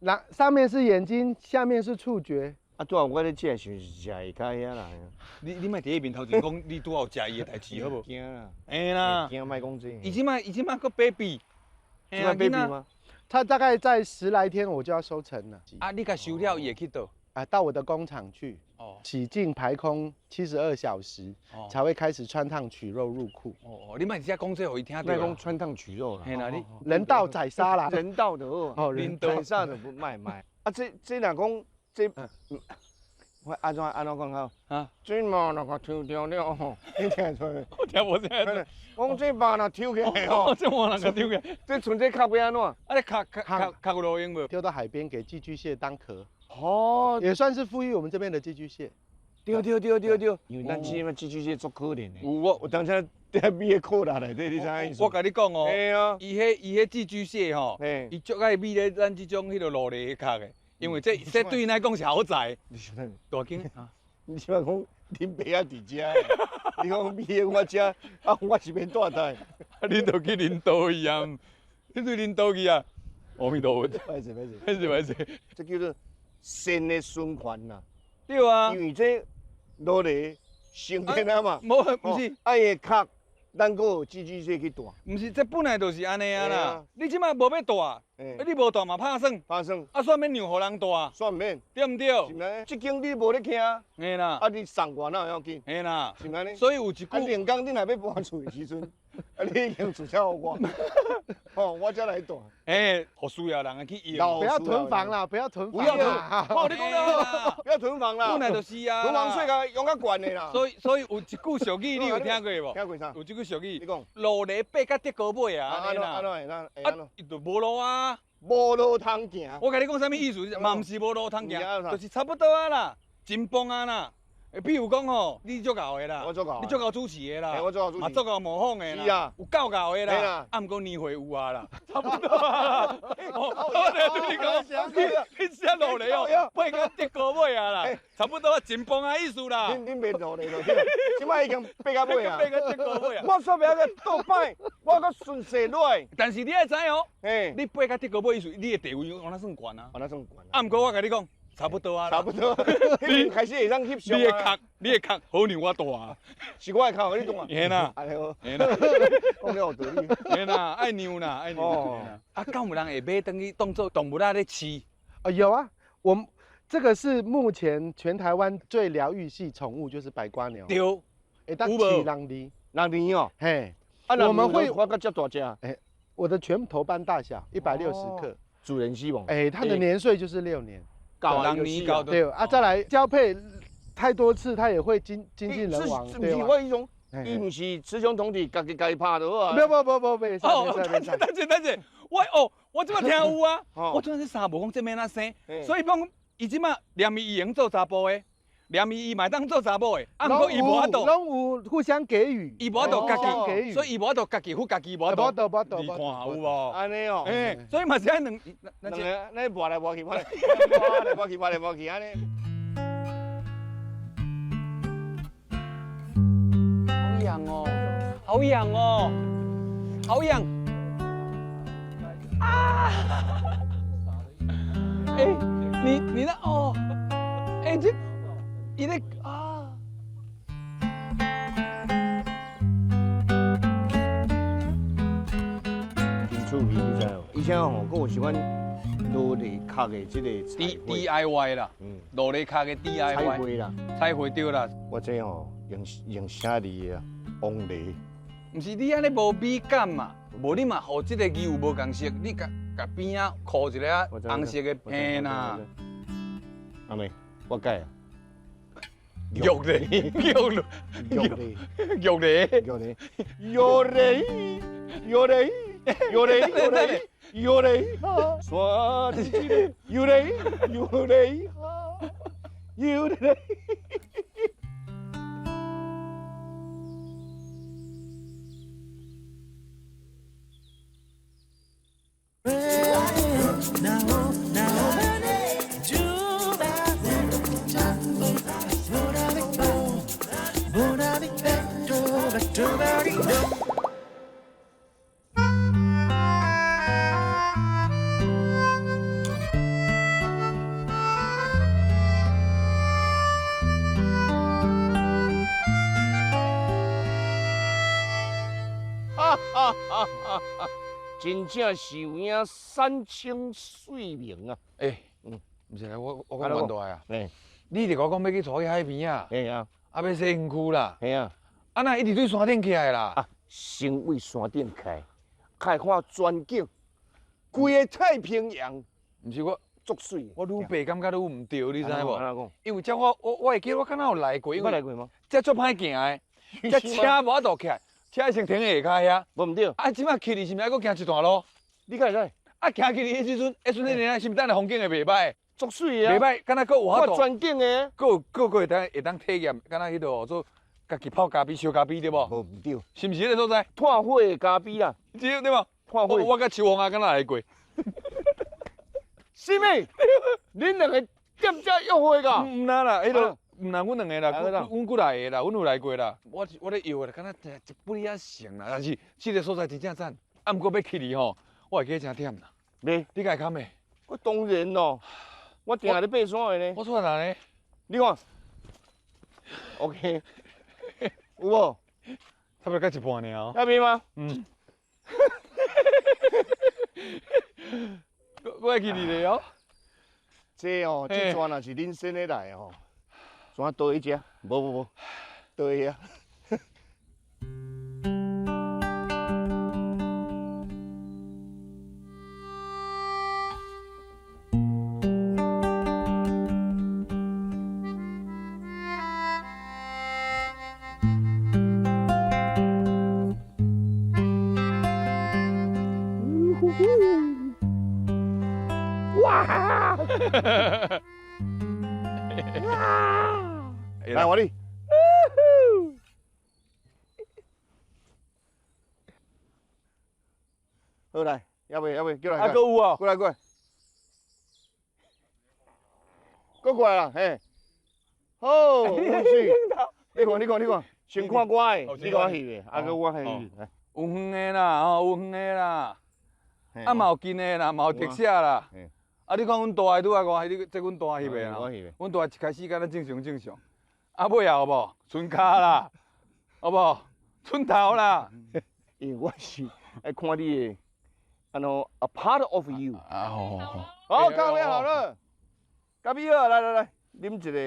那上面是眼睛，下面是觸覺。啊，拄仔我咧食的時陣是食下跤遐啦。你莫佇伊面頭前講，你拄仔有食伊的代誌好無？驚啦。會啦。驚莫講這。伊這擺閣 baby。這擺 baby 嗎？他大概在10來天，我就要收成了。啊，你共收了，伊會去佗？啊，到我的工廠去。哦。洗淨排空72小時，才會開始穿燙取肉入庫。哦，你莫直接講這，予伊聽著。莫講穿燙取肉啦。嘿啦，你人道宰殺啦。人道的哦，人道宰殺就不賣賣。啊，這若講這，我按怎講好？啊，這肉若共抽掉了吼，你聽會出來？我聽無啥。講這肉若抽起來吼，這肉若共抽起來，這賰這殼欲按怎？啊，你殼有路用無？丟到海邊給寄居蟹當殼。哦，也算是富裕我們這邊的寄居蟹。對對對對對，因為咱這馬寄居蟹足可憐的。有我，有當時佇買個褲內底，你知影意思？我共你講哦，伊彼寄居蟹吼，伊足愛買咧咱這種彼个蘆薈殼的，因為這對𪜶來講是豪宅。你想啥？大間啊！你這擺講恁爸仔佇遮，你講買我遮，啊，我是免帶帶。啊，你著去恁佗去啊？你對恁佗去啊？阿彌陀佛。歹勢歹勢。歹勢歹勢。這叫做善的循環啦。對啊。因為這蘆薈生天啊嘛。無，毋是。啊，伊的殼，咱閣有寄居蟹去帶。毋是，這本來就是按呢啊啦。你這擺無欲帶，啊，你無帶嘛拍算。拍算。啊，煞免讓予人帶。煞免。對毋對？是按呢？這間你無咧徛。嘿啦。啊，你送我哪會要緊？嘿啦。是按呢？所以有一句。啊，另工你若欲搬厝的時陣，啊，你已經厝車予我，吼，我才來帶。欸，予需要人去用。不要囤房啦，不要囤房。不要囤。我你講了，不要囤房啦。本來就是啊。囤房稅共用較懸的啦。所以有一句俗語，你有聽過無？聽過啥？有這句俗語。你講。蘆薈爬到竹篙尾啊，按呢啦。按怎會？啊，伊就無路啊。無路通行。我共你講啥物意思？嘛毋是無路通行，就是差不多啊啦，真崩啊啦。比如講吼，你足𠢕的啦，我足𠢕，你足𠢕主持的啦，我足𠢕主持，嘛足𠢕模仿的啦，有夠𠢕的啦，啊，毋過年歲有啊啦，差不多啊。我對你講，你這蘆薈哦，爬到竹篙尾啊啦，差不多真崩的意思啦。恁袂蘆薈就對，這擺已經爬到尾啊，爬到竹篙尾啊。我煞袂曉倒擺，我閣順勢落來。但是你愛知哦，你爬到竹篙尾意思，你的地位按怎算懸啊？按怎算懸？啊，毋過我共你講。差不多啊，差不多。你开始会当翕相。你的壳，你的壳好让我大。是我的壳，你大。嘿啦，嘿啦，讲了有道理。嘿啦，爱让啦，爱让。啊，敢有人会买转去当做动物仔咧饲？啊，有啊，我们这个是目前全台湾最疗愈系宠物，就是白蜗牛。对。会当饲人哩，人哩哦。嘿。啊，我们会我较遮大只。哎，我的拳头般大小，160克。主人死亡。哎，它的年岁就是6年。高人年高。对啊，再来交配太多次，它也会精尽人亡。对我意思讲，伊毋是雌雄同体，家己家己拍就好啊。不不不不不，哦，等下等下等下，我哦，我这摆听有啊，我这摆衫无讲这欲按怎生，所以讲伊这摆连伊会用做查埔的，连伊伊嘛会当做查某的，啊，毋过伊无法度，拢有互相给予，伊无法度家己，所以伊无法度家己付家己，无法度。无度无度，你看有无？按呢哦，欸，所以嘛是爱两两个，那磨来磨去，磨来磨去，磨来磨去，按呢。好痒哦，好痒哦，好痒！啊！欸，你那哦，欸这。伊咧啊！真趣味，你知无？以前吼，阁有是阮萝莉壳的这个 DIY 啦，萝莉壳的 DIY 彩绘啦，彩绘对啦。我这吼用啥字啊？黄梨。毋是你按呢无美感嘛？无你嘛，予这个字有无仝色，你共共边仔箍一个红色的片啦。阿妹，我改啊。玉梨，玉梨，玉梨，玉梨，玉梨，玉梨，玉梨，玉梨，玉梨，山一玉梨，玉梨，玉梨。真正是有影山清水明啊！欸，毋是啦，我讲问大啊，你伫我讲欲去带去海边啊？嘿啊，啊欲洗身躯啦？嘿啊，啊若一直对山顶起来啦？啊，先为山顶起来，较会看全景，规个太平洋。毋是我足媠，我愈爬感觉愈毋对，你知无？按怎讲？因为这我会记得我敢若有来过，你捌来过吗？这足歹行的，这车无法度起来。车先停下跤遐，无毋对。啊，这摆去哩是毋是爱阁行一段路？你敢会使？啊，行去哩彼时阵，彼阵迄个是毋是等下风景会袂歹？足媠的。袂歹，敢若阁有法度。看全景的。阁有阁阁会当会当体验，敢若彼落做家己泡咖啡、烧咖啡对无？无毋对。是毋是彼个所在？炭火的咖啡啦。对对无？炭火。我佮秋风啊，敢若来过。啥物？恁两个踮遮约会噶？毋啦啦，彼落。毋啦，阮两个啦，阮几来个啦，阮有来过啦。我咧摇的，敢若一不仔成啦，但是这个所在真正赞。啊，毋过欲去哩吼，我会记得真忝啦。你你敢会堪袂？我当然咯，我定定咧爬山的呢。我出来呢？你看，OK，有无？差不多到一半尔哦。遐边吗？嗯。我会记你咧哦。这哦，这船若是恁先的来吼。怎倒一只？无无无，倒一只。哇！来，我你。好来，要袂要袂，叫来。啊，阁有哦。过来过来。阁过来啦，嘿。好，水。你看你看你看，先看我的，你看我翕的，啊，阁我翕。有远的啦，吼，有远的啦，啊嘛有近的啦，嘛有特写啦。啊，你看阮大的拄仔我，你这阮大翕的我翕的。阮大一开始敢若正常正常，啊尾后无伸跤啦，好无伸头啦。因为我是爱看你的，按怎 a part of you。啊好好好。好，咖啡好了，咖啡好，来来来，啉一个。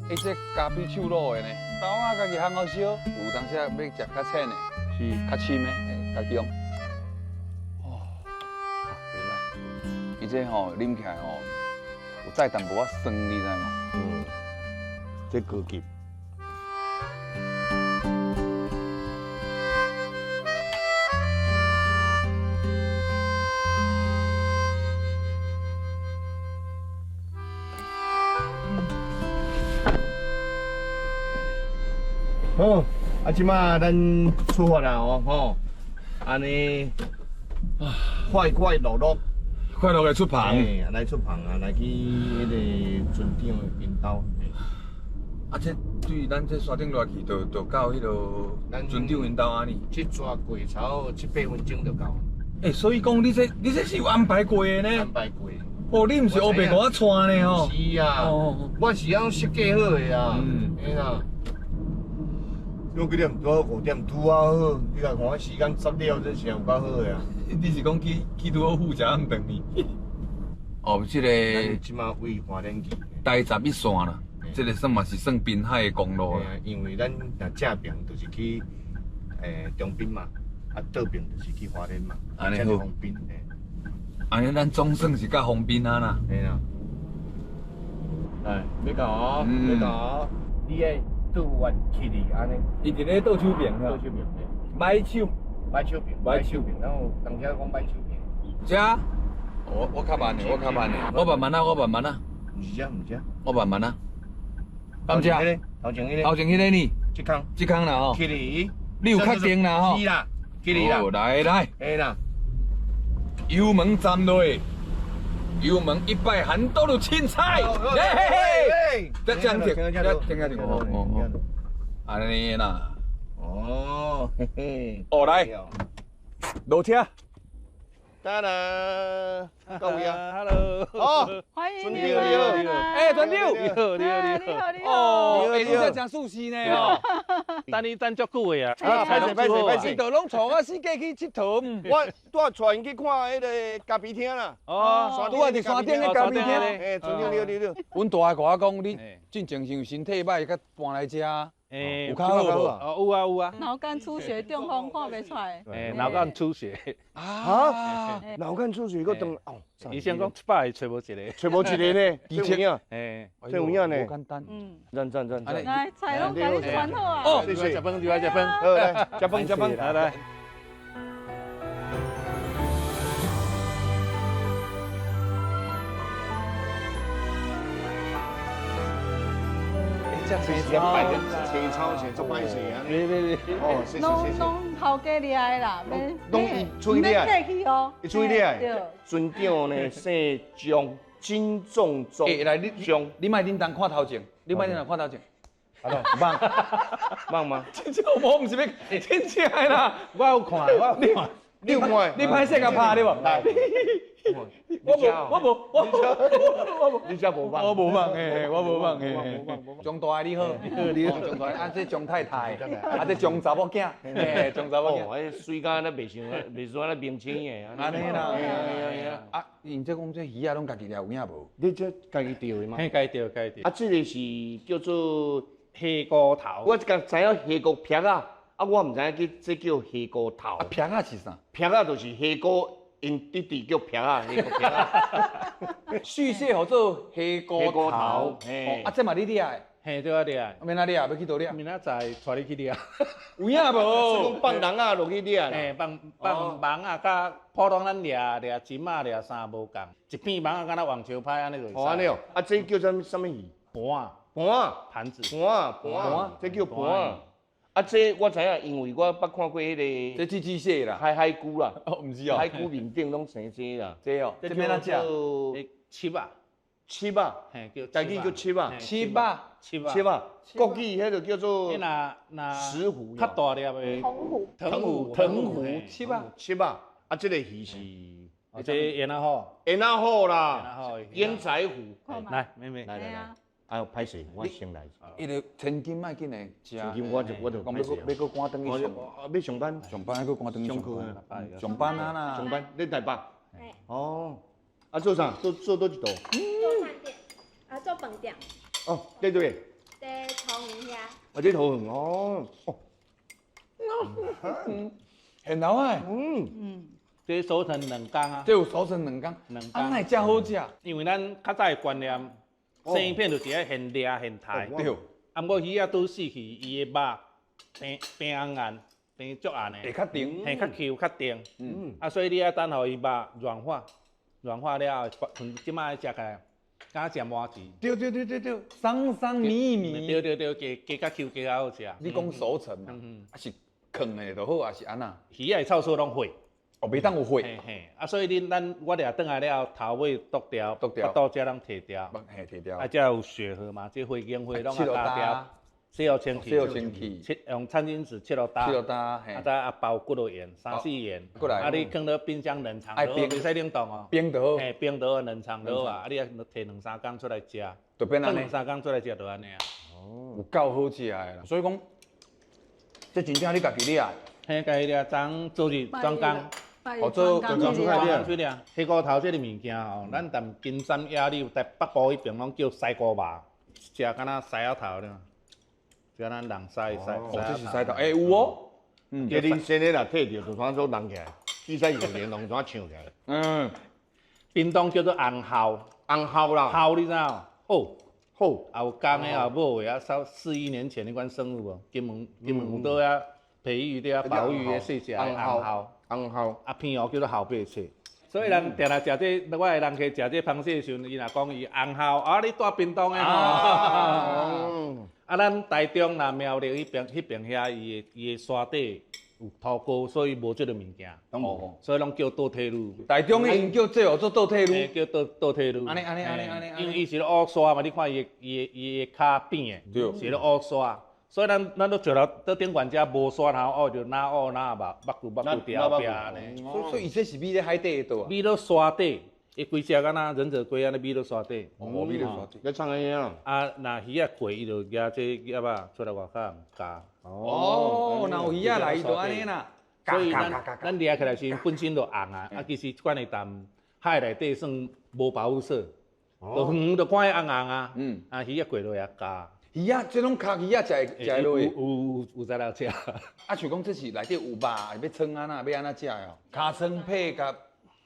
欸，这咖啡手卤的呢，豆仔家己烘好烧，有当时要食较浅的，是较深的，欸，家己用。哦，袂歹。伊这吼啉起来吼，有带淡薄仔酸，你知无？嗯，这高级。好，啊，这马咱出发啦哦，吼，按呢，快快乐乐，快乐的出帆，来出帆啊，来去彼个船长𪜶兜。啊，这对咱这山顶落去，就到彼个船长𪜶兜按呢。这逝过差七八分钟就到。欸，所以讲你这是有安排过的呢？安排过。哦，你毋是乌白共我带呢吼？是啊，我是按设计好的啊。嗯。嘿啦。我几点？拄好5点，拄好好。你甲看，时间十了，这是有够好的啊！你是讲去拄好负责暗转去？哦，这个这马位花莲去。台十一线啦，这个算嘛是算滨海的公路啦。因为咱若正边就是去长滨嘛，啊倒边就是去花莲嘛。按呢好。丰滨。按呢，咱总算是到丰滨啊啦。嘿啦。来，欲到哦，欲到哦，你爱。倒弯起哩，按呢。伊伫咧倒手边，倒手边，摆手，摆手边，摆手边，然后当时讲摆手边。遮，我较慢的，我较慢的，我慢慢啊，我慢慢啊。毋是遮，毋是遮。我慢慢啊。敢遮？头前彼个。头前彼个呢？这空。这空啦吼。起哩。你有确定啦吼？是啦，起哩啦。来来。嘿啦。油门站落，油门一摆，很多就凊彩。嘿嘿。这这样停，这停下停。哦哦哦。按呢啦。哦，嘿嘿。哦来，落车。哒啦，各位啊，Hello，哦，欢迎你们，哎，船长，你好，你好，你好，你好，哦，哎，你这真舒适呢哦，等你等足久的啊，啊，歹势歹势歹势，你都拢带我四界去𨑨迌，我拄仔带𪜶去看彼个咖啡厅啦，哦，拄仔伫山顶的咖啡厅，哎，船长你好，你好，阮大个共我讲，你进前是身体歹，才搬来遮。欸，有较好无？哦，有啊有啊。脑干出血，中风看袂出来。欸，脑干出血。啊？脑干出血，阁转哦。医生讲一百个揣无一个，揣无一个呢？这有影？欸，这有影呢？无简单。嗯。赞赞赞。来，菜拢共你传好啊。哦，谢谢。食饭，入来食饭。好，来，食饭食饭。来来。青草是足歹势啊！哦，谢谢谢谢。拢头家掠的啦，拢伊处理的。免客气哦。伊处理的。船长呢，姓张，金仲忠。欸，来你张，你莫恁当看头前，你莫恁当看头前。阿东，放放吗？真正我毋是欲真正的啦，我有看，我有看。你有看？你歹势共拍对无？来。我无，我无，我无，你遮无放，我无放，嘿，我无放，嘿，张大你好，你好，张大，啊这张太太，啊这张查某囝，嘿，张查某囝，哦，彼水甲咱袂像，袂像咱明星的，按呢啦，啊，𪜶这讲这鱼仔拢家己掠有影无？你这家己钓的吗？嘿，家己钓，家己钓。啊，这个是叫做虾菇头。我刚知影虾菇撇仔，啊，我毋知影叫这叫虾菇头。啊，撇仔是啥？撇仔就是虾菇。𪜶弟弟叫撇仔，虾菇撇仔，续写号做虾菇头。啊，这嘛你掠的？嘿，对我掠的。明仔掠，欲去佗掠？明仔载带你去掠。有影无？放网仔落去掠。嘿，放放网仔，佮普通咱掠掠针仔掠啥无仝，一片网仔敢若网球拍按呢就会使。哦，按呢哦。啊，这叫啥物啥物鱼？盘仔。盘仔。盘子。盘仔，盘仔，这叫盘仔。啊，这我知影，因为我捌看过彼个。这寄居蟹啦，海海龟啦。哦，毋是哦。海龟面顶拢生这啦。这哦，这欲按怎食？七仔。七仔。嘿，叫。台语叫七仔。七仔。七仔。七仔。国语彼个叫做。那石虎。较大粒的。藤壶。藤壶。藤壶。七仔。七仔。啊，這個魚是，這蜆仔虎，蜆仔虎啦，蜆仔虎。來，妹妹，來來來，啊，歹勢，我先來。伊個千金莫緊來食。千金我就我就講欲閣欲閣趕轉去上，欲上班，上班閣趕轉去上班。上班啊啦。上班，你台北。哦。啊，做啥？做做佗一道？做飯店，啊，做飯店。哦，佇佗位？佇桃園遐。啊，佇桃園哦。哦。現老啊。這熟成兩工啊。這有熟成兩工。兩工。啊，哪會遮好食？因為咱較早的觀念，生魚片就是愛現掠現刣。對。啊，毋過魚仔拄死去，伊的肉變變紅硬，變足硬的。會較甜。嘿，較 Q 較甜。啊，所以你愛等予伊肉軟化，軟化了後，這擺食起來，敢若食麻糍。對對對對對，鬆鬆綿綿。對對對，加加較 Q 加較好食。你講熟成嘛，啊是囥的就好，還是按怎？魚仔的臭素攏火。哦，袂當有火。嘿嘿，啊，所以恁咱我掠轉來了後，頭尾剁掉，剁掉，腹肚這攏提掉。嘿，提掉。啊，才有血河嘛，這血經血攏啊加掉，洗予清氣。洗予清氣。切用餐巾紙切落焦。切落焦，嘿。啊，再啊包幾落鹽，三四鹽。過來。啊，你囥佇冰箱冷藏，愛冰，袂使冷凍哦。冰就好。嘿，冰就好，冷藏就好啊。啊，你啊提兩三工出來食。就變按呢。兩三工出來食就按呢啊。哦。有夠好食的啦，所以講，這真正你家己掠。嘿，家己掠，昨昨日轉工。哦，做專工出來。黑菇頭這个物件吼，咱踮金山野柳台北部彼爿攏叫西菇肉，食敢若狮仔頭了，就咱人狮狮。哦，這是獅頭，欸有哦。嗯，這恁先的若退著，就怎做弄起來，比賽有連攏怎唱起來。嗯，屏東叫做紅鱟，紅鱟啦，鱟你知無？好，好，也有公的，也有母的啊。三四億年前那款生物無？金門金門有佗遐培育佇遐保育的細隻的紅鱟。紅鱟，啊，片芋叫做鱟白切，所以人定定食這，我的人客食這螃蟹的時陣，伊若講伊紅鱟，啊，你住屏東的吼。啊，咱台中若苗栗彼爿彼爿遐，伊的伊的沙底有土膏，所以無這个物件，哦，所以攏叫倒退嚕。台中的𪜶叫這號做倒退嚕，叫倒倒退嚕。按呢按呢按呢按呢，因為伊是咧烏沙嘛，你看伊的伊的伊的跤扁的，是咧烏沙。所以咱咱都食了，到頂懸遮無沙頭烏，就哪烏哪目目骨目骨掉壁按呢。所以伊這是覕咧海底的倒啊？覕咧沙底，伊規隻敢若忍者龜按呢覕咧沙底。哦，覕咧沙底。咧創安啊？啊，若魚仔過，伊就舉這葉仔出來外口咬。哦，若有魚仔來，伊就按呢啦。所以咱咱掠起來時本身就紅啊，啊，其實這款的蚶海內底算無保護色，就遠遠就看伊紅紅啊。嗯。啊，魚仔過落來咬。魚仔，這攏跤魚仔食會食會落去。有有有才來食。啊，像講這是內底有肉，欲創按怎，欲按怎食的哦？尻川皮共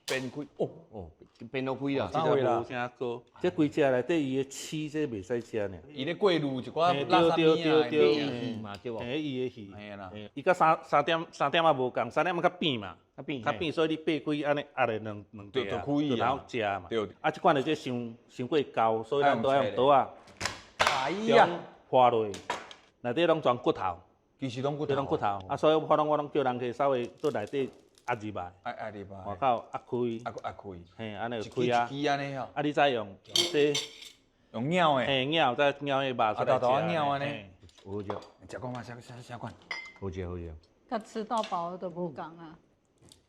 鞭開，哦哦，鞭落開啦。這個無啥膏，這規隻內底伊的刺這袂使食呢。伊咧過濾一寡垃圾對對對魚嘛對無？嘿，伊的魚。嘿啦。伊佮三三點三點仔無仝，三點仔較扁嘛，較扁，較扁，所以你擘開按呢壓咧兩兩塊啊，就然後食嘛。對。啊，這款的這傷傷過厚，所以咱都愛用刀仔。哎呀！划落，內底攏全骨頭，其實攏骨頭，攏骨頭。啊，所以我攏我攏叫人客稍微佇內底壓入來，壓壓入來，外口壓開，壓壓開，嘿，按呢就開啊。一支按呢吼。啊，你再用這用咬的，嘿，咬再咬彼肉出來食。大大咬按呢。好食，食過嗎？食食食過。好食好食。佮吃到飽都無仝啊。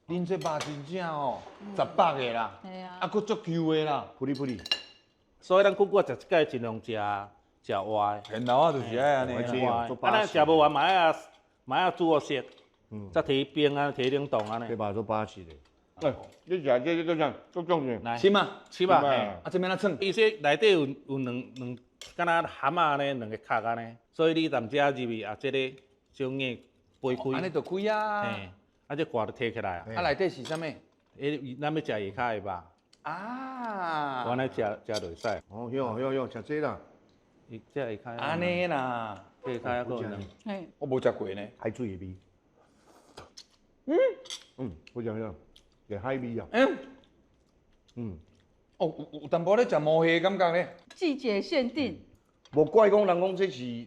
恁這肉真正哦，十百个啦，啊，閣足 Q 的啦，噗哩噗哩。所以咱久久食這个，盡量食。食活的，現老仔就是愛按呢，啊，咱食無完嘛愛啊，嘛愛煮予熟，再提冰啊，提冷凍按呢。這肉足巴適的。哎，你食這個啥？足重的。來，是嗎？是吧？啊，這欲按怎創？伊這內底有有兩兩，敢若蚶仔按呢，兩個殼按呢，所以你踮遮入去啊，這个小硬掰開。按呢就開啊。嘿，啊，這蓋就提起來啊。啊，內底是啥物？欸，咱欲食下跤的肉。啊。我按呢食食就會使。哦，喲喲喲，食這啦。伊這下跤。按呢啦，下跤閣有兩。嘿。我無食過呢。海水的味。嗯。嗯，好食好食，個海味啊。嗯。嗯。哦，有有淡薄咧食毛蝦感覺咧。季節限定。無怪講人講這是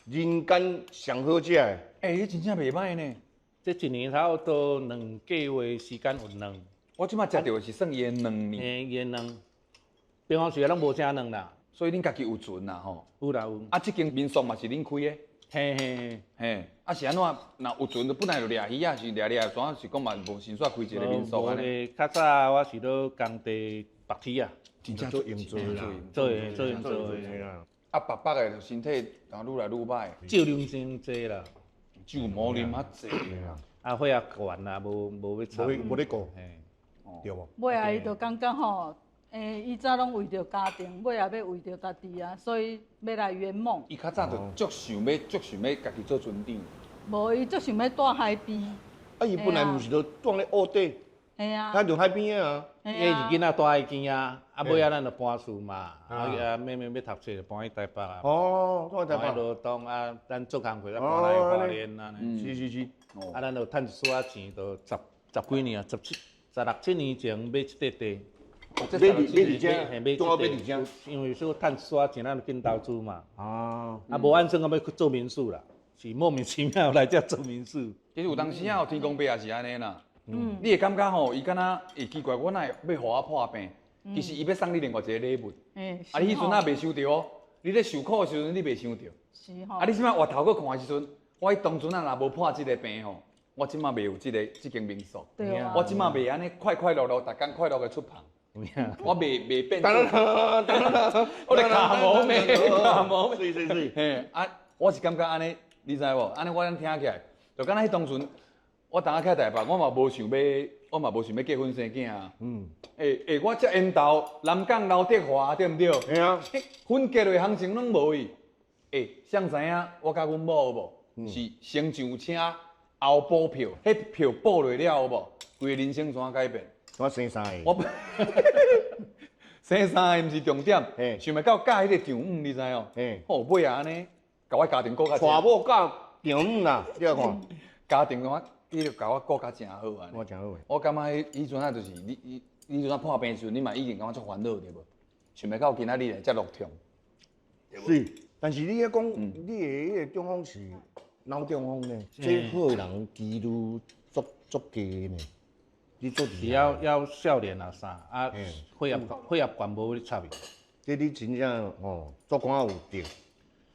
人間上好食的。欸，這真正袂䆀呢。這一年差不多兩個月時間有卵。我這擺食著的是算伊的卵呢。嘿，伊的卵，平常時攏無啥卵啦。所以恁家己有船啦吼？有啦有。啊，這間民宿嘛是恁開的？嘿嘿嘿。嘿，啊，啊是按怎？若有船就本來就掠魚仔，是掠掠，怎是講嘛無先煞開一個民宿按呢？較早我是咧工地白鐵啊，真正做營造啦，做做營造的。啊，白白的就身體然後愈來愈歹，酒啉傷濟啦，酒無啉較濟啦。啊，血壓懸啦，無無欲插，無咧顧，對無？尾仔伊就感覺吼，伊早攏為著家庭，尾仔欲為著家己啊，所以欲來圓夢。伊較早就足想欲，足想欲家己做船長。無，伊足想欲蹛海邊。啊，伊本來毋是就蹛咧澳底。嘿啊。他就海邊啊。伊是囡仔蹛海邊啊，啊尾仔咱就搬厝嘛，啊妹妹欲讀冊就搬去台北啊。哦，搬去台北。羅東啊，咱做工課才搬來花蓮啊。是是是。啊，咱就趁一絲仔錢，就十幾年啊，十七、十六七年前買這塊地。買佇遮，買佇遮。因為說趁一絲仔錢，咱就緊投資嘛。啊。啊，無按算講欲去做民宿啦，是莫名其妙來遮做民宿。其實有當時啊，天公伯也是按呢啦。嗯。你會感覺吼，伊敢若會奇怪，我哪會欲予我破病？其實伊欲送你另外一個禮物。啊，你彼陣仔袂收著哦，你咧受苦的時陣你袂想著。是吼。啊，你這擺回頭閣看的時陣，我彼當陣仔若無破這個病吼，我這擺袂有這個這間民宿。對啊。我這擺袂按呢快快樂樂，逐工快樂的出棚。我袂變。我咧卡毛咩？卡毛咩？是是是。嘿，啊，我是感覺按呢，你知無？按呢我按呢聽起來，就敢若彼當陣，我當仔去台北，我嘛無想欲，我嘛無想欲結婚生囝啊。嗯。我這緣投南港劉德華對毋對？嘿啊。分結的行情攏無去。誰知影我佮阮某無？是先上車後補票，彼票補落了無？規個人生怎改變？我生三個。我生三個毋是重點，想袂到嫁彼個丈母，你知哦？吼，尾仔按呢，共我家庭顧較。娶某嫁丈母啦，你來看。家庭我，伊就共我顧較誠好按呢。我誠好。我感覺彼彼陣仔就是你你彼陣仔破病時陣，你嘛已經感覺足煩惱對無？想袂到今仔日會遮樂暢。是，但是你彼講，你的彼個中風是腦中風呢？這好的人幾率足足低呢。你做是要少年啊啥啊，血壓懸無咧插伊。這你真正吼，做官有得，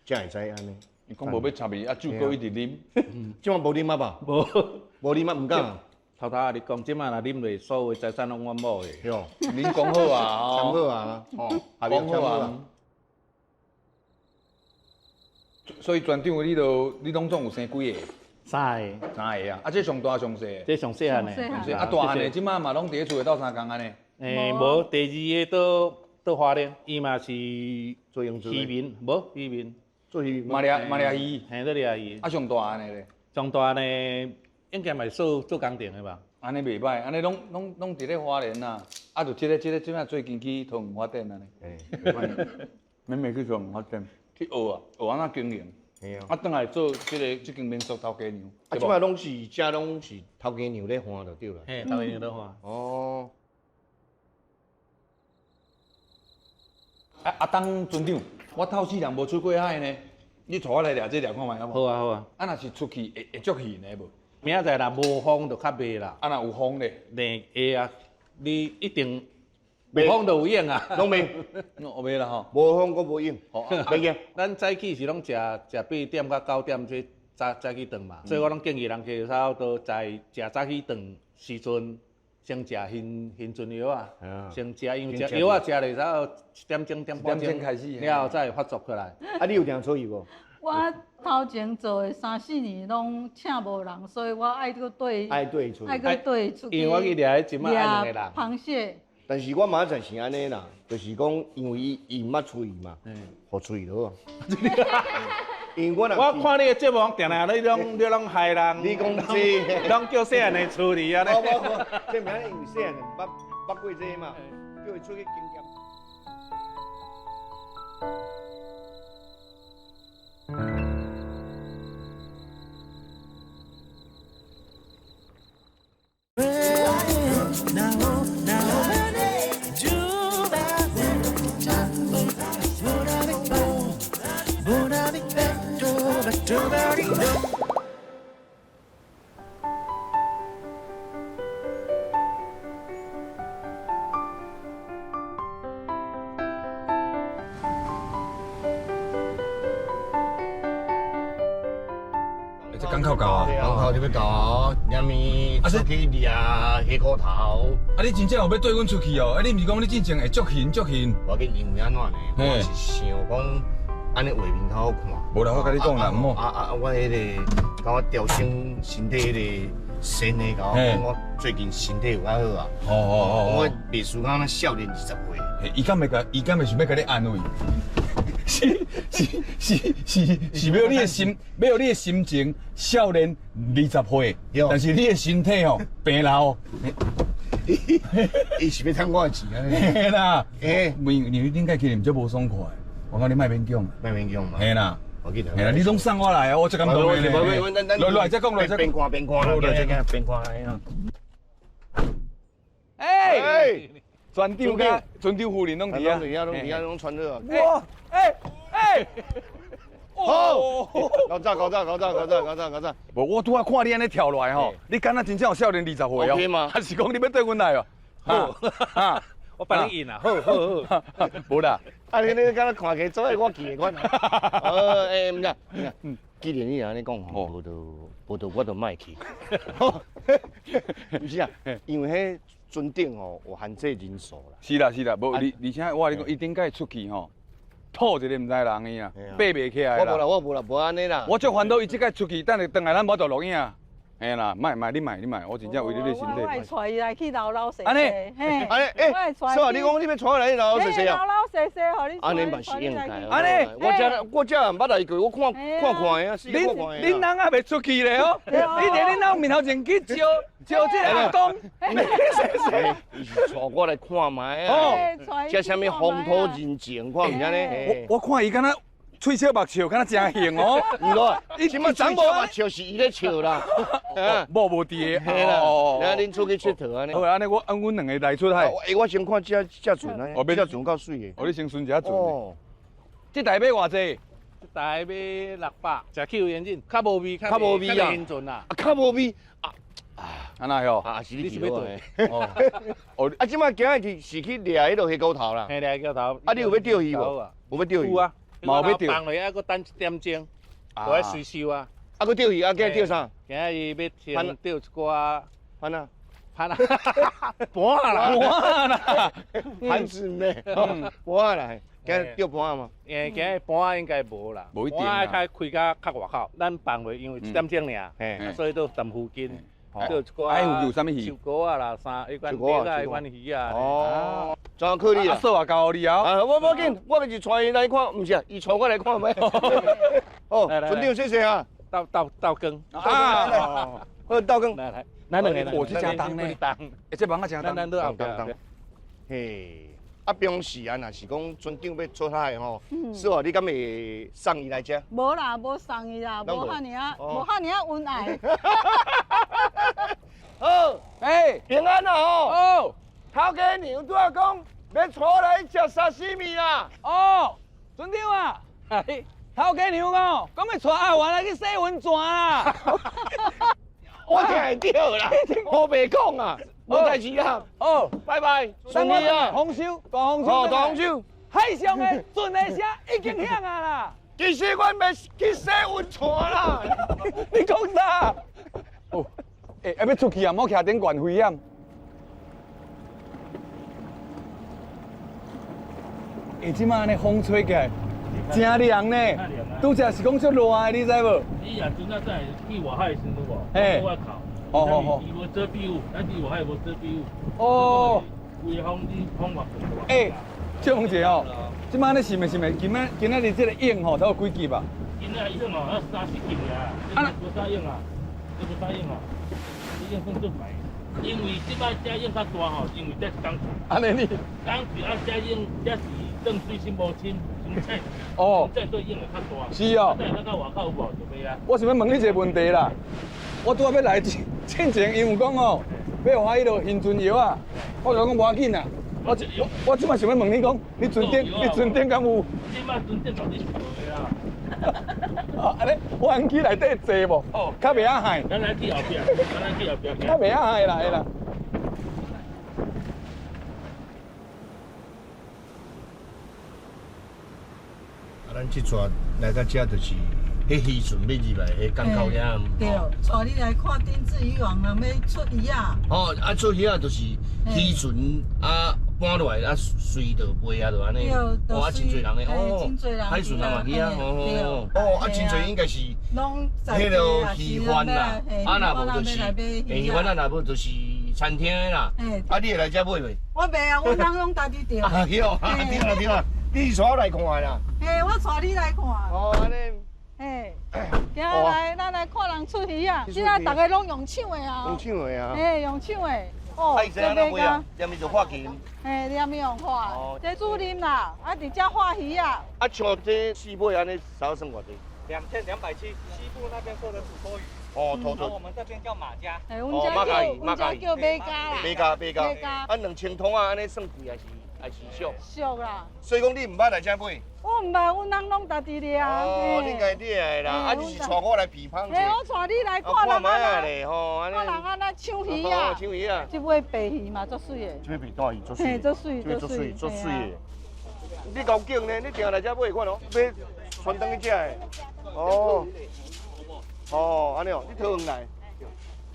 才會使按呢。伊講無欲插伊，啊酒閣一直啉。這擺無啉啊吧？無，無啉啊，毋敢。頭頭仔你講，這擺若啉落，所有財產攏阮某的。對，恁講好啊，講好啊，吼，講好啊。所以船長，你都你攏總有生幾個？三個。三個啊！啊，這上大上細？這上細漢的。上細啊，大漢的這擺嘛攏佇咧厝內鬥相共按呢。無，第二個佇花蓮，伊嘛是做漁民，無漁民，做漁民。嘛掠嘛掠魚。嘿，咧掠魚。啊，上大漢的咧？上大漢的應該嘛是做做工程的吧？按呢袂䆀，按呢攏攏佇咧花蓮啦。啊，就這個這個這擺最近去桃園發展按呢。每每去桃園發展，去學啊，學按怎經營。啊，轉來做這個這間民宿頭家娘。啊，這擺攏是遮攏是頭家娘咧換就對啦。嘿，頭家娘咧換。哦。啊，阿東船長，我頭世人無出過海呢，你帶我來掠這掠看覓好無？好啊好啊。啊，若是出去會足魚呢無？明仔載若無風就較袂啦。啊，若有風咧？咧會啊，你一定無風就有影啊。攏袂，攏袂啦吼。無風閣無影。袂驚。咱早起是攏食8點到9點這早起頓嘛，所以我攏建議人客差不多在食早起頓時陣，先食熏船藥仔，先食，因為食藥仔食落差不多1點鐘、1點半鐘開始，了後才會發作起來。啊，你有定出去無？我頭前做的3、4年攏請無人，所以我愛閣綴，愛綴出，愛閣綴出去。因為我去掠彼陣仔愛兩個人。螃蟹。但是我嘛在是按呢啦，就是講因為伊毋捌出去嘛，予出去就好。因為我我看你的節目，定定你攏害人。你講這，攏叫細漢的處理啊！無無無，這毋因為細漢的毋捌過這嘛，叫伊出去經驗。港口到啊？港口就欲到啊，连暝出去掠虾箍头。啊，你真正有欲缀阮出去哦？啊，你毋是讲你进前会足闲足闲？无要紧，因为按怎呢？我是想讲，按呢画面较好看。无啦，我共你讲啦，毋好。啊啊！我彼个，共我调整身体彼个身的，共我讲我最近身体有较好啊。哦哦哦。我袂输讲少年20岁。伊敢会共？伊敢会想欲共你安慰？是是是是是，欲予你的心，欲予你的心情少年20岁，但是你的身体吼病老。伊是欲趁我的钱啊？嘿啦，欸，因为你顶摆去毋足无爽快，我讲你莫勉强，莫勉强嘛。嘿啦，嘿啦，你拢送我来啊，我足感动的。来来，再讲来再讲。边看边看啦，边看来啊。哎，船长佮船长夫人拢伫啊，拢伫啊，拢穿好啊。哇，哎哎，好，高炸高炸高炸高炸高炸高炸。无，我拄仔看你按呢跳落来吼，你敢若真正有少年20岁哦？还是讲你欲缀阮来哦？好，我帮你印啦，好好好，无啦。啊，你敢若看起来做我记的款。欸，毋是，既然你按呢讲吼，无就无就我就莫去。毋是啊，因为彼船顶吼有限制人数啦。是啦是啦，无而且我共你讲，伊顶摆出去吼，吐一个毋知人伊啊，爬袂起来啦。我无啦，我无啦，无按呢啦。我足烦恼，伊这摆出去，等下转来咱无法度录影。嘿啦，莫莫，你莫你莫，我真正为你的身体。我会带伊来去老老细细。按呢，嘿，按呢，欸，说你讲你欲带我来去老老细细啊？老老细细，予你。按呢嘛是应该。按呢，我这毋捌来过，我看看看的啊，恁恁翁还袂出去咧哦？你伫恁翁面头前去招招这个阿公，细细。伊是带我来看觅啊。这啥物风土人情，看毋知呢？我看伊敢若。喙笑目笑，敢若真兴哦！毋咯，伊这摆长毛目笑是伊咧笑啦，某无伫个，嘿啦，来恁出去𨑨迌按呢。好，按呢我按阮两个来出海。欸，我先看这这船啊，这船够媠的。哦，你先巡一下船。哦。这台买偌济？这台买600，食汽油烟瘾，较无味，较无味啊，啊，较无味啊。按怎哟？啊，是你是欲对？哦，啊，这摆今日去是去掠彼落虾膏头啦。嘿，掠虾膏头。啊，你有欲钓鱼无？有欲钓鱼？有啊。嘛有欲钓，放落还阁等1点钟，就爱随收啊。啊，阁钓鱼啊，今日钓啥？今日欲先钓一寡盘啊，盘啊，盘啦，盘啦，盘子咩？盘啦，今日钓盘吗？欸，今日盘应该无啦，无一定。盘爱开较较外口，咱放落因为1点钟尔，所以都踮附近钓一寡。哎，有啥物鱼？秋果啊啦，啥，彼款鱼啊，彼款鱼啊。哦。怎靠你啊？嫂也交予你啊！啊，我无紧，我就是带伊来看，毋是啊，伊带我来看觅。哦，船长谢谢啊。斗斗斗羹啊，好斗羹。来来，咱两个，我这真重呢。欸，这网仔真重。咱咱后壁。嘿，啊，平时啊，若是讲船长欲出海吼，师傅你敢会送伊来遮？无啦，无送伊啦，无遐尔仔，无遐尔仔恩爱。好，欸，平安啊吼。哦，头家娘拄仔讲。欲带我来食沙西米啦！哦，船长啊，头家娘哦，讲欲带阿元来去洗温泉啦。我听会著啦，我袂讲啊，无代志啦。哦，拜拜，顺利啊，丰收，大丰收，哦，大丰收。海上的船的声已经响啊啦。其实阮欲去洗温泉啦。你讲啥？哦，欸，欲出去啊，莫徛顶悬危险。欸，这摆按呢风吹起来，真凉呢。拄才是讲足热的，你知无？你若阵仔在去外海的时阵无？嘿。哦哦哦。伊无遮蔽物，咱伫外海无遮蔽物。哦。规个风你风嘛大。欸，借问一下哦，这摆按呢是毋是毋？今仔今仔日这个涌吼，才有几级吧？今仔涌哦，要30级尔。啊，无啥涌啊，这无啥涌啊，这涌算足悬。因为这摆这涌较大吼，因为这是江水。按呢你？江水啊，这涌这是。淡水深无深，伤浅。哦，浅所以涌会较大。是哦。啊，咱到外口有无就袂啊。我想欲问你一个问题啦，我拄仔欲来进前，伊有讲哦，欲予我彼落行船药啊，我就讲无要紧啦。我我这摆想欲问你讲，你船顶你船顶敢有？这摆船顶到底是无的啦。啊，按呢，我通去内底坐无？哦，较袂晓害。咱来去后壁，咱来去后壁。较袂晓害啦，会啦。咱这逝来到遮就是彼渔船欲入来，彼港口遐。对，带你来看丁字渔网人欲出鱼仔。哦，啊出鱼仔就是渔船啊搬落来啊随就卖啊，就按呢。哦，啊真济人咧，哦，海船啊嘛去啊，哦哦，啊真济应该是。彼个鱼贩啦，啊若无就是，鱼贩啊若无就是餐厅的啦。啊，你会来遮买袂？我袂啊，阮翁拢家己钓。啊，去哦，对啦对啦，你是带我来看的啦。嘿，我带你来看。哦，按呢。嘿，今仔来，咱来看人出鱼仔，这下逐个拢用抢的啊。用抢的啊。嘿，用抢的。哦，这按怎买啊？连伊就画旗。嘿，连伊用画。这主任啦，啊，伫遮画鱼仔。啊，像这四尾按呢，少算偌济？2270，西部那边说的土托鱼。哦，土托。我们这边叫马家。哎，阮遮叫阮遮叫马家啦。马家，马家。啊，2000通啊，按呢算贵还是还是俗？俗啦。所以讲你毋捌来遮买？我毋捌，阮翁拢家己掠。哦，你家己掠的啦，啊，就是带我来批判。嘿，我带你来看人按呢吼，看人按呢抢鱼仔。抢鱼仔。这尾白鱼嘛足媠的。这尾白大鱼足媠。嘿，足媠，足媠，足媠的。你够劲呢，你定来遮买款哦，买船转去食的。哦，哦，按呢哦，你桃园来，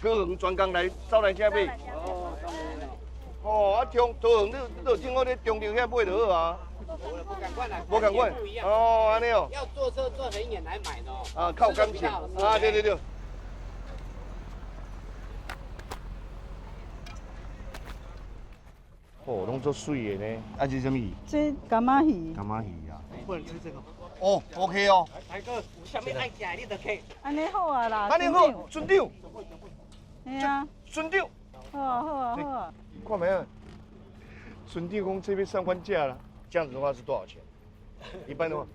桃园专工来走来遮买。哦，啊，中桃园你你就正好咧中坜遐买就好啊。无仝款，哦，按呢哦。要坐车坐很远来买的哦。啊，较有感情。啊，对对对。哦，拢足媠的呢。啊，这是啥物鱼？这柑仔鱼。柑仔鱼啊。不能吃这个。哦，OK 哦。大哥，有啥物爱食的你就客。按呢好啊啦。按呢好，船长。嘿啊。船长。好啊好啊好啊。看覓啊？船长讲这欲送阮食啦，这样子的话是多少钱？一般的话，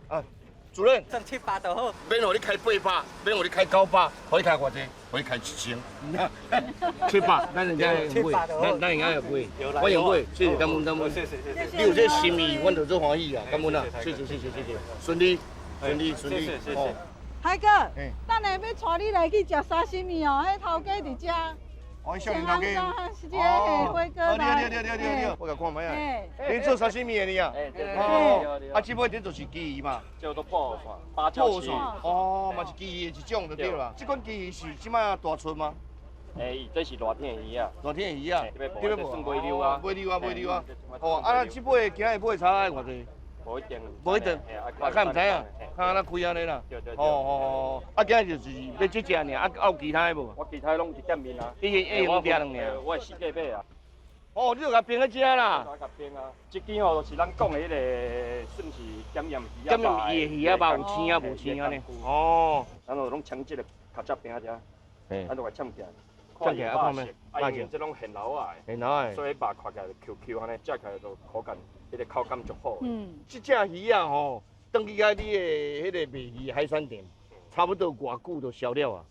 啊，主任，算700就好。免予你开800，免予你开900，予你开偌济？予你开1000。700，咱人家买，咱应该会买，我用买，谢谢感恩感恩。谢谢谢谢。你有这心意，阮就足欢喜啊，感恩啊，谢谢谢谢谢谢，顺利顺利顺利。谢谢谢谢。海哥，等下欲带你来去食沙西米哦，彼头家伫遮。哦，少年头家。是这个辉哥来。对对对对对，我共看觅啊。你做沙西米的你啊？哦，啊，这尾这就是鲫鱼嘛。叫做破蒜、芭蕉鱼。哦，嘛是鲫鱼的一种就对啦。这款鲫鱼是这摆大春吗？欸，这是热天的鱼仔。热天的鱼仔。对无？算尾溜啊。尾溜啊，尾溜啊。哦，啊，这尾今日买差爱偌济？无一定。无一定，啊，较毋知影，较按怎开按呢啦。对对对。哦哦哦，啊，今日就是欲这只尔，啊，有其他的无？我其他拢一点面啊。已经已经掠两尔。我是四季买啊。哦，你就共冰喺遮啦。我共冰啊，这支吼就是咱讲的彼个，算是检验鱼仔检验伊的鱼仔肉有青啊无青按呢。哦。咱就拢枪这个卡只冰遮，咱就共签起来。签起来啊，看觅。啊，因为这拢现捞仔的。现捞的。所以肉看起来就 Q Q 按呢，食起来就口感。彼个口感足好。嗯，这只鱼仔吼，转去到你的彼个卖鱼海产店，差不多偌久就销了啊？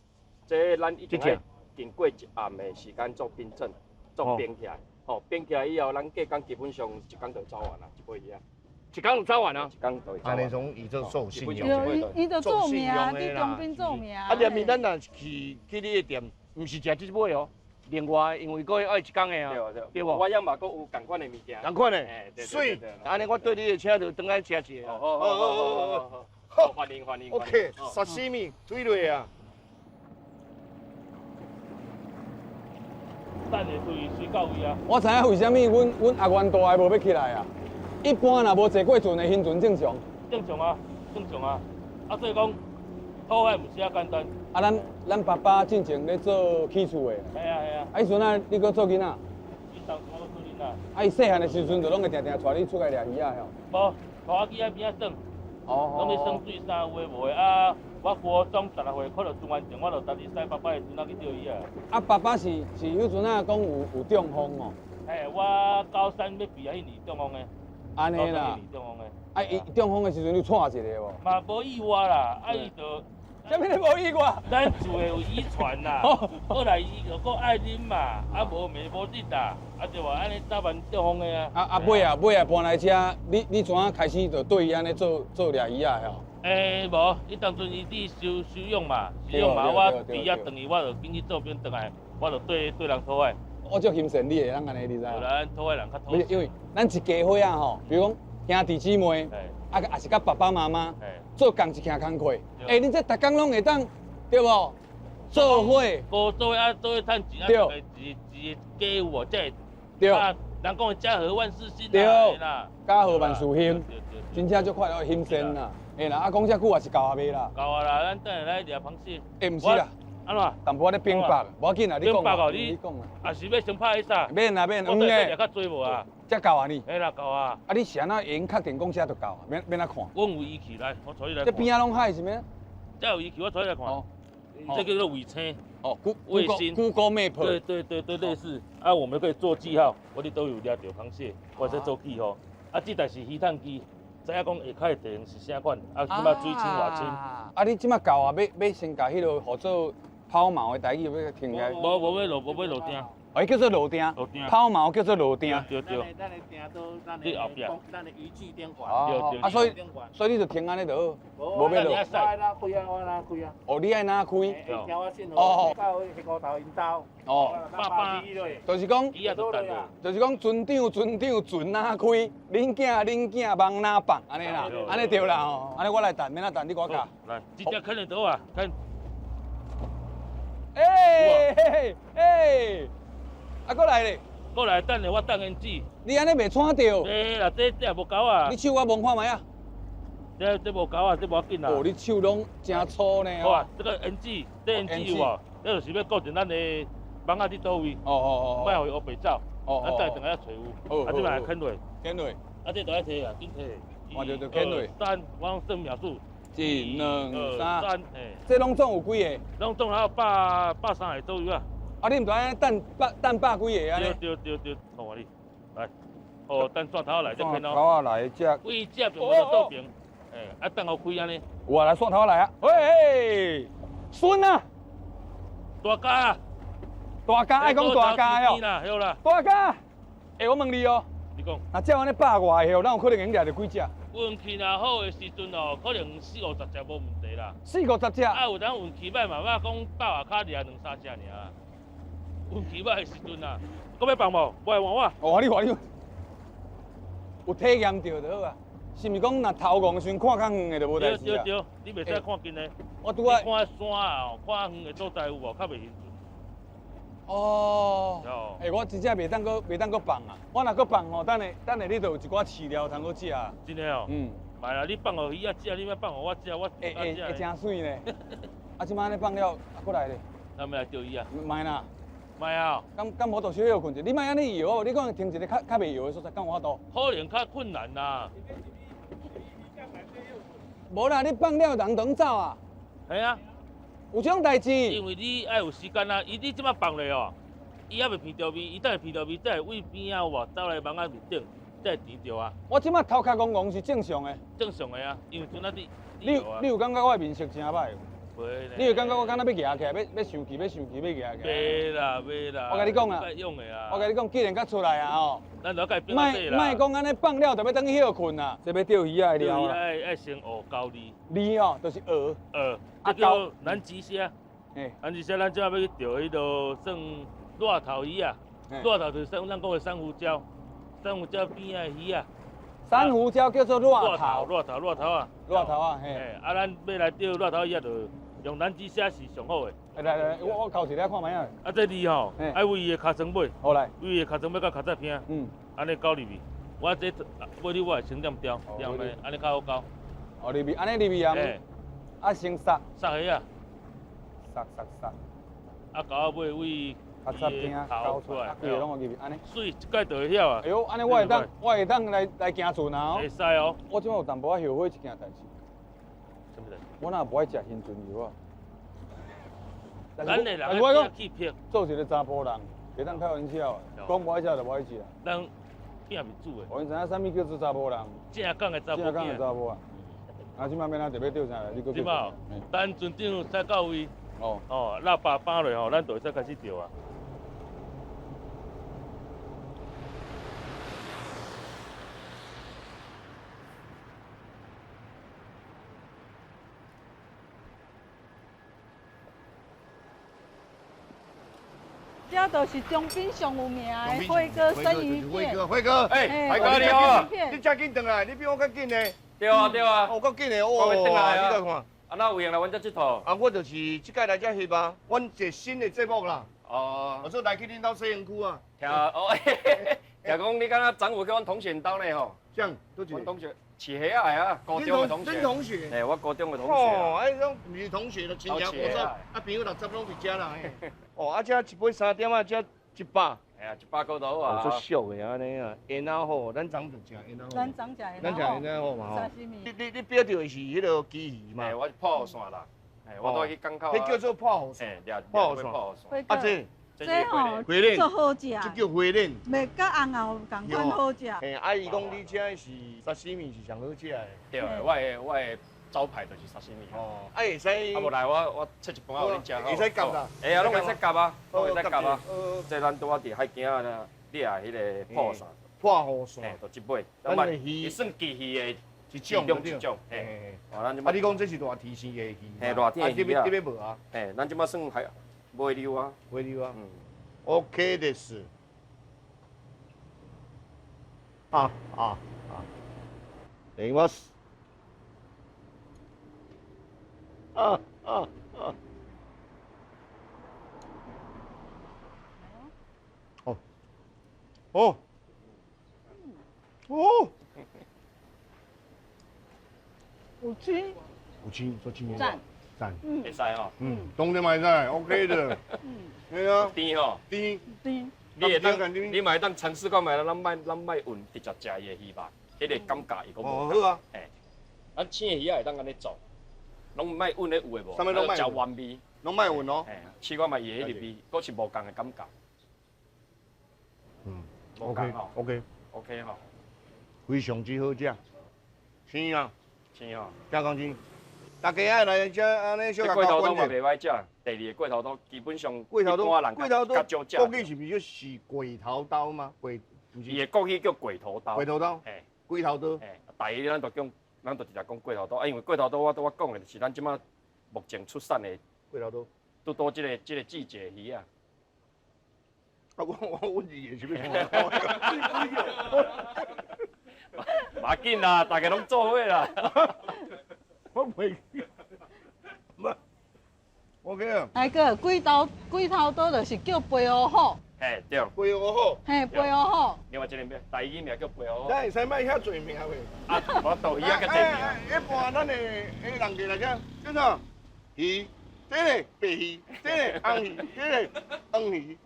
这咱一定爱经过一暗的时间做冰镇，做冰起来。吼，冰起来以后，咱隔工基本上一工就走完啦，这尾鱼仔。一工就走完啊？一工就走完。按呢种伊做做信用，对，伊就做名，伫中滨做名。啊，连面咱若去去你的店，毋是食这尾哦。另外，因为阁爱一工的啊，对无？我遐嘛阁有仝款的物件。仝款的，媠。按呢，我缀你的车就转来食一下。好好好好好，欢迎欢迎。 OK，沙西米推落啊。等下随随到位啊。我知影为啥物阮阿元大的无欲起来啊。一般若无坐过船的行船正常。正常啊，正常啊。啊，所以讲。讨海毋是遐简单。啊，咱爸爸进前咧做起厝的。系啊系啊。啊，彼阵啊，你阁做囡仔？伊当时我阁做囡仔。啊，伊细汉的时阵就拢会定定带你出来掠鱼仔吼。无，带我去海边仔耍。哦。拢咧耍水啥有的无的啊！我国中16岁考著船员证，我就家己驶爸爸的船仔去钓鱼仔。啊，爸爸是彼阵仔讲有中风哦。嘿，我高三欲毕业彼年中风的。按呢啦。中风的。啊，伊中风的时阵你带一个无？嘛无意外啦，啊伊就。啥物你无意外？咱厝的有遗传啦，后来伊就阁爱啉嘛，啊无眉无日啦，啊就话按呢早晚中风的啊。啊啊尾啊尾啊搬来遮，你怎啊开始就对伊按呢做做掠鱼仔吼？欸，无，伊当阵伊伫休休养嘛，休养嘛，我伫遐转去，我就紧去做兵转来，我就缀缀人讨海。我足欣羡你会当按呢，你知无？咱讨海人较讨。因为咱一家伙仔吼，比如讲兄弟姊妹，啊，也是佮爸爸妈妈做仝一件工课。欸，恁这逐工攏会当，对无？做伙，无做伙啊，做伙趁钱啊，对，一个家有无？这对，人讲的家和万事兴，对，家和万事兴，真正足快乐兴盛啦。嘿啦，啊，讲遮久也是够啊未啦？够啊啦，咱等下来掠螃蟹。欸，毋是啦，按怎？淡薄仔咧冰白，无要紧啦，你讲啦，你讲啦。啊是欲先拍彼啥？免啦免，我掠较济无啊？才够啊你？嘿啦，够啊。啊，你是按怎会确定讲遮就够啊？免免怎看？阮有仪器来，我带你来。这边仔拢海是咩？这有仪器，我带你来看。这叫做卫星。哦，卫星。 Google Map。对对对对，类似。啊，我们可以做记号，我伫佗有掠著螃蟹，我在做记号。啊，这台是鱼探机，知影讲下跤的地形是啥款，啊，这摆水深偌深。啊，你这摆够啊？欲先共彼落号做抛锚的台语欲停起来。无无欲落，无欲落碇。哦，伊叫做落碇。落碇。抛锚叫做落碇。对对。咱的碇都咱的咱的渔具顶悬。对对。啊，所以你就停按呢就好，无欲落。我爱哪开啊，我哪开啊。哦，你爱哪开？听我信号。到彼五头𪜶兜。哦。爸就是讲，就是讲，船长船长船哪开，恁囝恁囝网哪放，按呢啦，按呢对啦吼。按呢我来等，免怎等，你给我教。来，这只肯定倒啊，看。欸嘿嘿，啊，阁来咧！阁来，等下我等烟纸。你按呢袂喘著？袂啦，这也无够啊。你手我摸看觅啊。这无够啊，这无要紧啦。哦，你手拢真粗呢。好啊，这个烟纸，这烟纸有无？这就是欲固定咱的网仔伫佗位。哦哦哦。莫予伊乌白走。哦。咱等下转来揣有。啊，这摆来牵落。牵落。啊，这就爱提啊，紧提。我就就牵落。三，我拢算秒数。一、两、三，这拢总有几个？拢总还有130个左右啊。啊，你毋知影等等百几个按呢？对对对，好你，来，哦，等线头来这边哦。头仔来这。位这边无倒边，哎，啊，等予开按呢。有啊，来线头来啊！喂，孙啊，大家，大家爱讲大家哦。对啦。大家，欸，我问你哦。你讲。若照按呢百外个，咱有可能会掠著几只？运气若好的时阵哦，可能四五十只无问题啦。四五十只。啊，有当运气歹嘛，我讲百外跤掠两三只尔。运气歹的时阵啊，阁欲放无？无来换我。哦，你换你。有体验著就好啊。是毋是讲若头戆的时阵看较远的就无代志啊？对对对，你袂使看近的。我拄仔看山啊，看远的所在有无较袂兴趣。哦。欸，我真正袂当阁放啊！我若阁放吼，等下等下你就有一寡饲料通好食啊。真的哦。嗯。袂啦，你放予鱼仔食，你莫放予我食，我会会会真媠呢。啊，这摆按呢放了，啊，阁来咧。咱欲来钓鱼啊？莫啦。莫啊！敢无度小歇睏者？你莫按呢摇，你讲停一个较袂摇的所在，敢有法度？可能较困难啦。无啦，你放了人就走啊。系啊。有这种代志？因为你爱有时间啊，伊你这摆放落哦，伊犹未闻著味，伊等下闻著味，才会位边仔有无走来网仔面顶，才会甜著啊。我这摆头壳戆戆是正常的。正常的啊，因为阵仔你。你有感觉我的面色真歹？袂咧。你有感觉我敢若欲举起来，欲生气，欲生气，欲举起来？袂啦，袂啦。我共你讲啊，我共你讲，既然佮出来啊吼，咱就爱变莫莫讲按呢放了就欲转去歇睏啊，这欲钓鱼仔的料啊。爱爱先学钩鲴。鲴哦，就是蚵。蚵。啊，叫南极虾。南极虾，咱这欲去钓彼落算热头鱼啊，热头就是咱讲的珊瑚礁，珊瑚礁边仔的鱼啊。珊瑚礁叫做热头。热头，热头啊。热头啊，嘿。啊，咱欲来钓热头鱼啊，就用南极虾是上好的。来来，我勾一下看觅啊。啊，这鲴吼，爱为伊的尻川尾。好来。为伊的尻川尾佮尻脊片。嗯。按呢勾入去，我这尾你我会先点钓，点安呢，按呢较好勾。哦，入去，按呢入去啊。啊，先杀。杀鱼啊。杀杀杀。啊，勾到尾为尻脊片勾出来，规个拢入去，按呢。媠，一摆就会晓啊。哎哟，按呢我会当，我会当来行船啊。会使哦。我这摆有淡薄仔后悔一件代志。啥物代志？我若无爱食熏船油啊。咱的人爱气魄。做一个查埔人，袂当开玩笑，讲无爱食就无爱食。咱拼面子的。哦，𪜶知影啥物叫做查埔人？正港的查埔。正港的查埔啊。啊，这摆欲按怎特别钓啥来？你阁。这摆，等船长驶到位。哦。哦，喇叭放落吼，咱就会使开始钓啊。这就是中滨上有名的辉哥生鱼片。辉哥，辉哥，哎，辉哥你好，你遮紧转来，你比我较紧呢。對啊對啊。哦，夠緊的哦，我欲轉來啊你來看。啊，哪有閒來阮遮𨑨迌？啊，我就是這擺來遮翕啊，阮一個新的節目啦。哦。我說來去恁兜洗身軀啊。聽哦，聽講你敢若昨有去阮同學兜呢吼？這樣，佗一個阮同學飼蝦仔的啊，高中的同學。恁同學？嘿，我高中的同學。哦，啊，種毋是同學，就親戚我說，啊，朋友六十攏佇遮啦。哦，啊，這一杯三點仔，這100。哎呀，100塊就好啊。足俗的按呢啊，煙仔好，咱昨就食煙仔好。咱昨食煙咱食煙仔好嘛吼。你標著的是彼个旗鱼嘛？嘿，我是破雨伞啦。嘿，我都去港口。彼叫做破雨伞。嘿，破雨伞。啊，这这吼花莲足好食，这叫花莲。袂佮红喉仝款好食。嘿，啊伊讲你这是沙西米是上好食的。对，我的招牌就是沙西米。哦，啊会使。啊无来我切一盘仔予恁食。会使夹啦。会啊，攏會使夾啊，攏會使夾啊。這咱拄仔佇海墘仔掠的彼个破傘。破雨傘。嘿，就這尾。咱的魚。伊算鯽魚的一種一種。嘿。啊，你講這是熱天生的魚。嘿，熱天的魚啊。這欲無啊？嘿，咱這擺算還尾溜啊。尾溜啊。嗯。OK です。啊啊啊！いきます。啊啊啊！哦哦哦！有青，有青，做青的。讚讚。會使吼。嗯，當然嘛會使，OK 的。嗯。對啊。甜吼。甜。甜。你會當，你嘛會當嘗試看覓，咱莫咱莫勻直接食伊的魚肉，彼个感覺伊閣無。哦，好啊。嘿，咱青的魚仔會當按呢做，攏莫勻咧有的無，啥物攏莫食原味。攏莫勻哦。嘿，試看覓伊的彼个味，閣是無仝的感覺。嗯，OK OK OK 吼。非常之好食，鮮啊。鮮吼。正講真。大家愛來遮按呢小這粿頭刀嘛袂歹食，第二个粿头刀基本上粿头刀，粿头刀较少食。國語是毋是叫是粿頭刀嗎？粿，伊的國語叫粿頭刀。粿頭刀，嘿，粿頭刀。嘿，台語咱就講，咱就直接講粿頭刀。啊，因為粿頭刀我拄仔講的就是咱這馬目前出產的粿頭刀，拄拄這个季節的魚仔。啊，我阮字也是欲創。無要緊啦，大家攏做伙啦。我袂記，無，OK 啊。哎哥，粿頭刀就是叫白烏虎。嘿，對。白烏虎。嘿，白烏虎。另外一個名，台語名叫白烏虎。咱會使莫遐濟名袂？啊，我導魚仔較濟名。一般咱的彼人客來遮，叫啥？魚，這个白魚，這个紅魚，這个黃魚。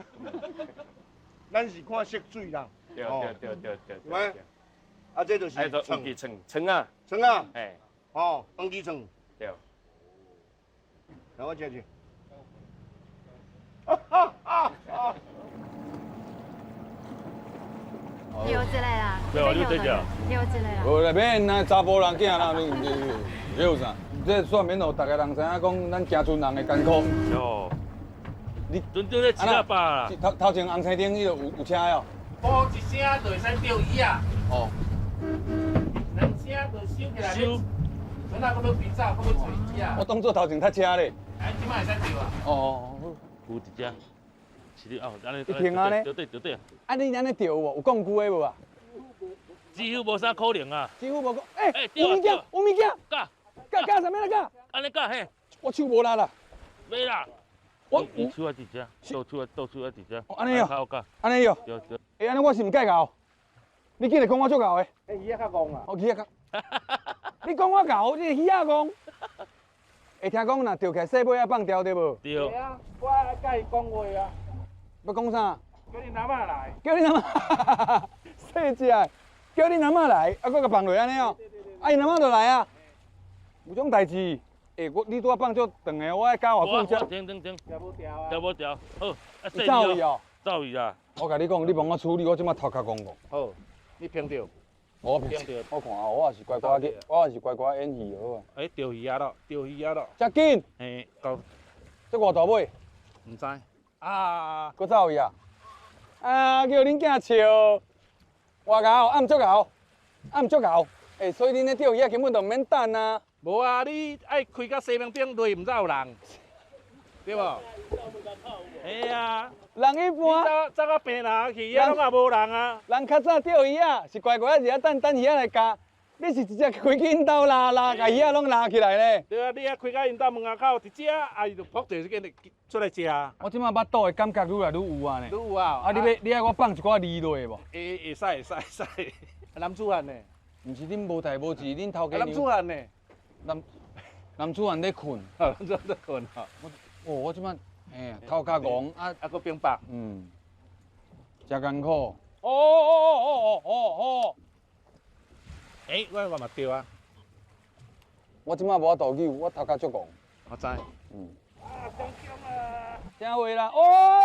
咱是看色水啦。對對對對對。啊，這就是黃記腸，腸仔。腸仔。嘿。哦，黃記腸。對。來，我食者。有一个啦。對啊，你這只。有一个啦。無啦，免啊，查埔人囝啦，你這有啥？這煞免予逐个人知影講，咱行村人的艱苦。哦。你阵阵咧七啊百啦。頭頭前紅青燈彼个有車哦。報一聲就會使釣魚仔。哦。兩聲就收起來。收。陣仔閣欲飛走，閣欲揣魚仔。我當作頭前塞車咧。哎，這擺會使釣啊？哦。有一隻。是你哦，按呢。一停按呢？對對對對。啊，你按呢釣有無？有講句的無啊？幾乎無啥可能啊。幾乎無可，欸，有物件，有物件。咬。咬咬啥物啦咬？按呢咬嘿。我手無力啦。袂啦。我手仔佇遮，倒手仔倒手仔佇遮。按呢哟。按呢哟。對對。欸，按呢我是毋介𠢕？你竟然講我足𠢕的？欸，魚仔較戇啊。哦，魚仔較。你講我𠢕，你魚仔戇。會聽講若釣起來細尾仔放掉對無？對。對啊，我愛佮伊講話啊。欲講啥？叫恁阿嬤來。叫恁阿嬤，細隻的，叫恁阿嬤來，啊，閣共放落按呢哦。啊，𪜶阿嬤就來啊。有種代誌，欸，我你拄仔放足長的，我愛咬偌久才？停停停。釣無牢啊。釣無牢，好。啊，走去哦。走去啊！我共你講，你幫我處理，我這擺頭殼戇戇。好，你評著。我評著。我看啊，我也是乖乖去，我也是乖乖演戲好啊。欸，釣魚仔咯，釣魚仔咯。遮緊。嘿，到。這偌大尾？毋知。啊！閣走去啊！啊，叫恁囝笑，偌𠢕，暗足𠢕，暗足𠢕。欸，所以恁咧钓鱼仔根本就毋免等啊。無啊，你愛開到西門町落，毋知有人，對無？嘿啊。人一般。走到平南去，遐攏也無人啊。人較早釣魚仔是乖乖佇遐等等魚仔來咬，你是直接开去𪜶兜拉拉，共鱼仔攏拉起来咧。对啊，你啊开到𪜶兜门仔口，伫遮啊伊就扑坐这个出来食。我这马腹肚的感觉愈来愈有啊呢。愈有啊。啊，你爱我放一寡字落无？会会使会使会使。男子汉呢？毋是恁无代无志，恁头家娘。男子汉呢？男子汉咧困。男子汉咧困吼。哦，我这马哎呀，头壳戆啊，啊，阁冰白。嗯。真艰苦。哦哦哦哦哦哦。欸，我嘛对啊。我这马无法度扭，我头壳足戆。我知。嗯。啊，上强啊！啥话啦？哦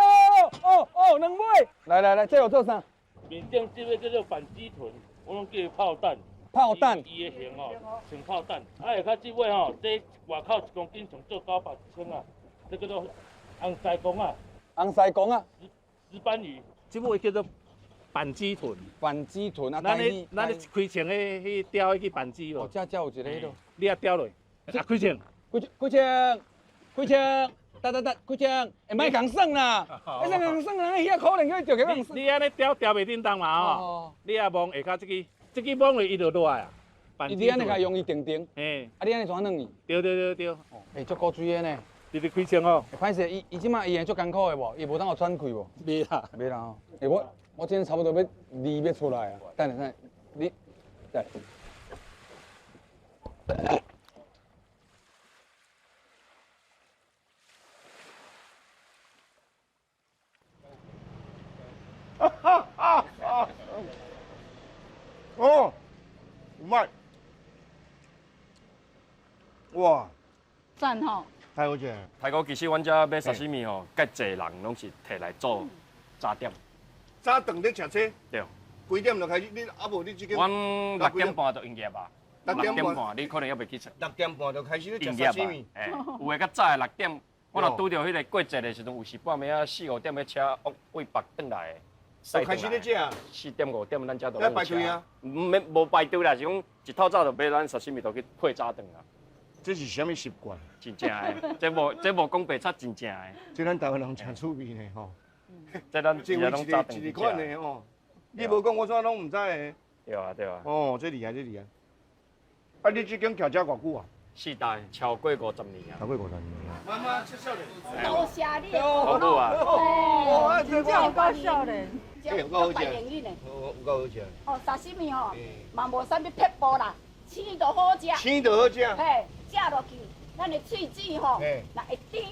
哦哦，两尾。来来来，这有做啥？面顶这个叫做反鸡臀，我拢叫伊炮弹。炮弹。伊的形吼，像炮弹。啊，下骹这尾吼，这外口1公斤上做900称啊，这叫做红鳃公啊。红鳃公啊。石斑鱼。这尾叫做板鸡臀。板鸡臀啊！咱咧咱咧开枪迄迄钓去板鸡无？哦，这有一个彼落。你也钓落？啊，开枪！开开枪！开枪！哒哒哒，开枪！欸，莫共耍啦！欸，莫共耍啦！鱼仔可能叫伊钓起来你按呢钓钓袂叮当嘛吼？你也摸下跤这支，这支摸落伊就落来啊。你按呢共用伊定定。嘿。啊，你按呢怎软去？对对对对。欸，足古锥的呢。直直开枪哦。歹势，伊这马伊会足艰苦的无？伊无当有喘气无？袂啦。袂啦吼。欸，我今天差不多欲字欲出来啊！等下等下，你来。哈哈哈！哦，有麦，哇，赞吼！太好食。泰哥，其实阮遮买沙西米吼，较济人拢是提来做早点。早顿咧食这？对。几点就开始？你啊无你这间？阮6点半就营业啊。6点半，你可能犹未起床。6点半就开始咧食沙西米。欸，有的较早的6点，我若拄著彼个过节的时阵，有时半暝仔4、5点的车为北转来的。开始咧食，4点5点咱遮都咧排队啊？毋免无排队啦，是讲一透早就买咱沙西米，就去配早顿啦。这是啥物习惯？真正的，这无讲白贼，真正的。这咱台湾人真趣味呢吼。这咱这拢早顿一个款的吼。你无讲，我怎拢毋知的。对啊对啊。哦，这厉害，这厉害。啊，你这间徛遮偌久啊？四代，超过50年啊。超过50年啊。妈妈，这少年。多谢你。好好啊。哦，真正有够少年。有够好食。有够好食。哦，沙西米吼，嘛无啥物撇步啦，生就好食。生就好食。嘿，食落去，咱的喙齿吼，若会甜，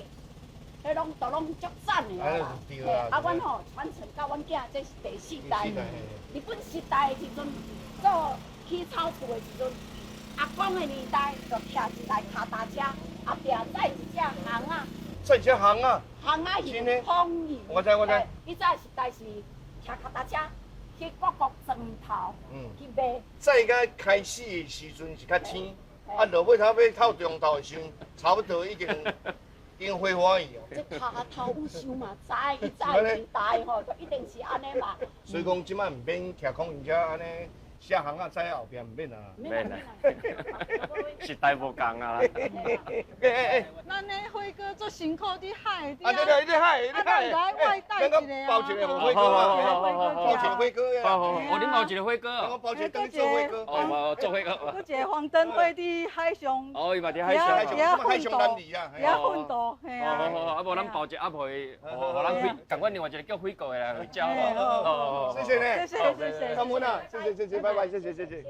彼拢都拢足赞的啦。嘿，啊，阮吼传承到阮囝，这是第四代。日本时代的时阵，做起草厝的时阵，阿公的年代就骑一台脚踏车，后壁载一只烘仔。载一只烘仔。烘仔鱼，风鱼。我知我知。以前时代是骑脚踏车去各国砖头去卖。早甲开始的时阵是较天，啊，落尾头尾透中昼的时阵，差不多已经已经挥发去哦。这头头有想嘛知，伊早时代吼，就一定是按呢嘛。所以讲，这摆毋免骑空运车按呢，写行啊，载后壁毋免啊。免啊。时代无仝啊。欸。咱的辉哥足辛苦伫海伫。啊对对，伫海，伫海。来外带一个啊。包一个予辉哥啊。包一个辉哥呀。好好好，哦，恁包一个辉哥。我包一个等于做辉哥。哦，做辉哥。阁一个黄登辉伫海上。哦，伊嘛伫海上。海上男儿啊。遐奋斗，嘿啊。好好好，啊无咱包一个阿婆，予咱辉，仝款另外一个叫辉哥的来去教。哦，谢谢呢。谢谢谢谢。感恩啊，谢谢谢谢，拜拜，谢谢谢谢。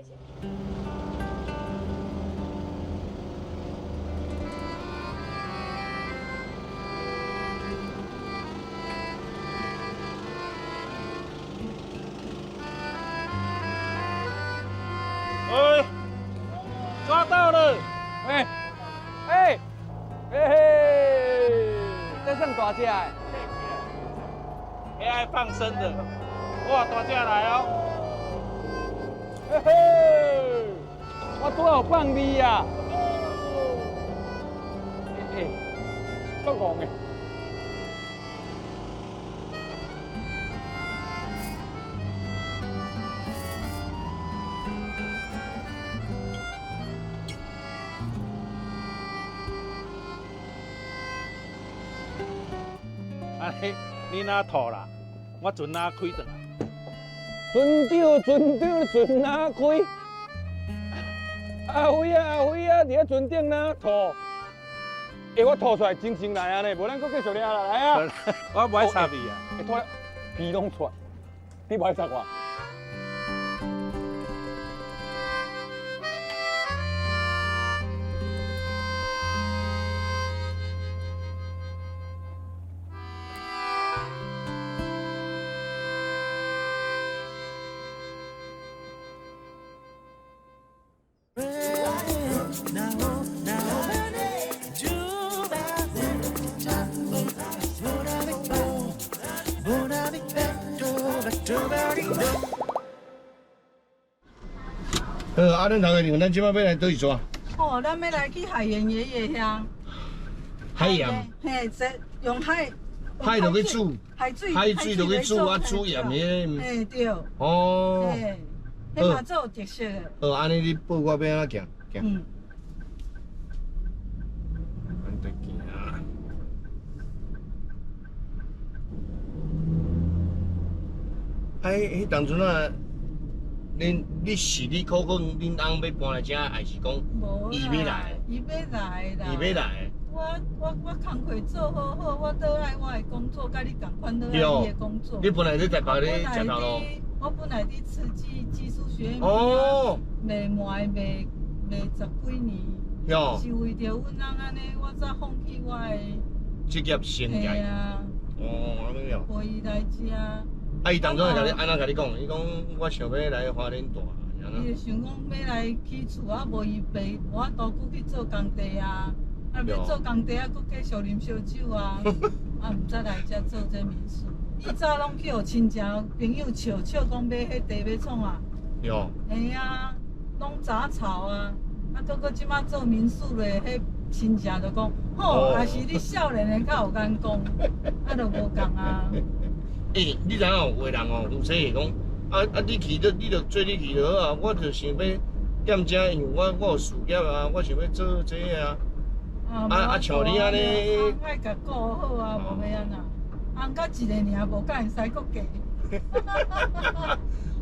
哎，抓到了！哎，哎，嘿嘿，这算大只的，那爱放生的，哇，大只来哦！嘿嘿，我拄好放你啊！哎哎，足戆的。啊你你若吐啦，我船仔开转来。船长，船长，船仔开。阿辉啊，阿辉啊，伫咧船顶呢吐。欸，我吐出来真正来啊呢，无咱阁继续掠啦，来啊！我无爱插你啊，欸，吐了皮拢出，你无爱插我？好，啊，恁头家娘，咱这摆欲来佗位煞？哦，咱欲来去海盐爷爷遐。海盐。嘿，这用海。海落去煮。海水。海水落去煮啊，煮盐彼。嘿，对。哦。嘿，彼嘛足有特色的。好，按呢你报我欲按怎行？行。嗯。咱得行。哎，彼当阵啊。恁你是你靠讲恁翁欲搬来遮，还是讲伊欲来？伊欲来啦。伊欲来。我工课做好好，我倒爱我的工作，佮你仝款，倒爱你的工作。你本来伫台北咧食头路。我本来伫慈济技术学院。哦。卖糜卖卖十几年。是为著阮翁按呢，我才放弃我的职业生涯。嘿啊。哦，按呢哦。陪伊来遮。啊！伊当阵会共你按怎共你讲？伊讲我想欲来花莲住，伊就想讲欲来起厝啊，无伊爸无法度阁去做工地啊，啊欲做工地啊，阁继续啉烧酒啊，啊毋才来遮做这民宿。以早拢去予亲戚朋友笑笑讲买彼地欲创啊？哟。嘿啊，拢杂草啊，啊，阁阁这马做民宿咧，彼亲戚就讲，吼，也是你少年的较有眼光，啊，就无仝啊。欸，你知影有的人哦，夫妻会讲，啊啊，你去就你就做你去就好啊，我就想欲踮遮，因为我有事业啊，我想欲做这个啊，啊啊，像你按呢，爱共顾好啊，无欲按怎，翁甲一个尔，无敢会使阁加。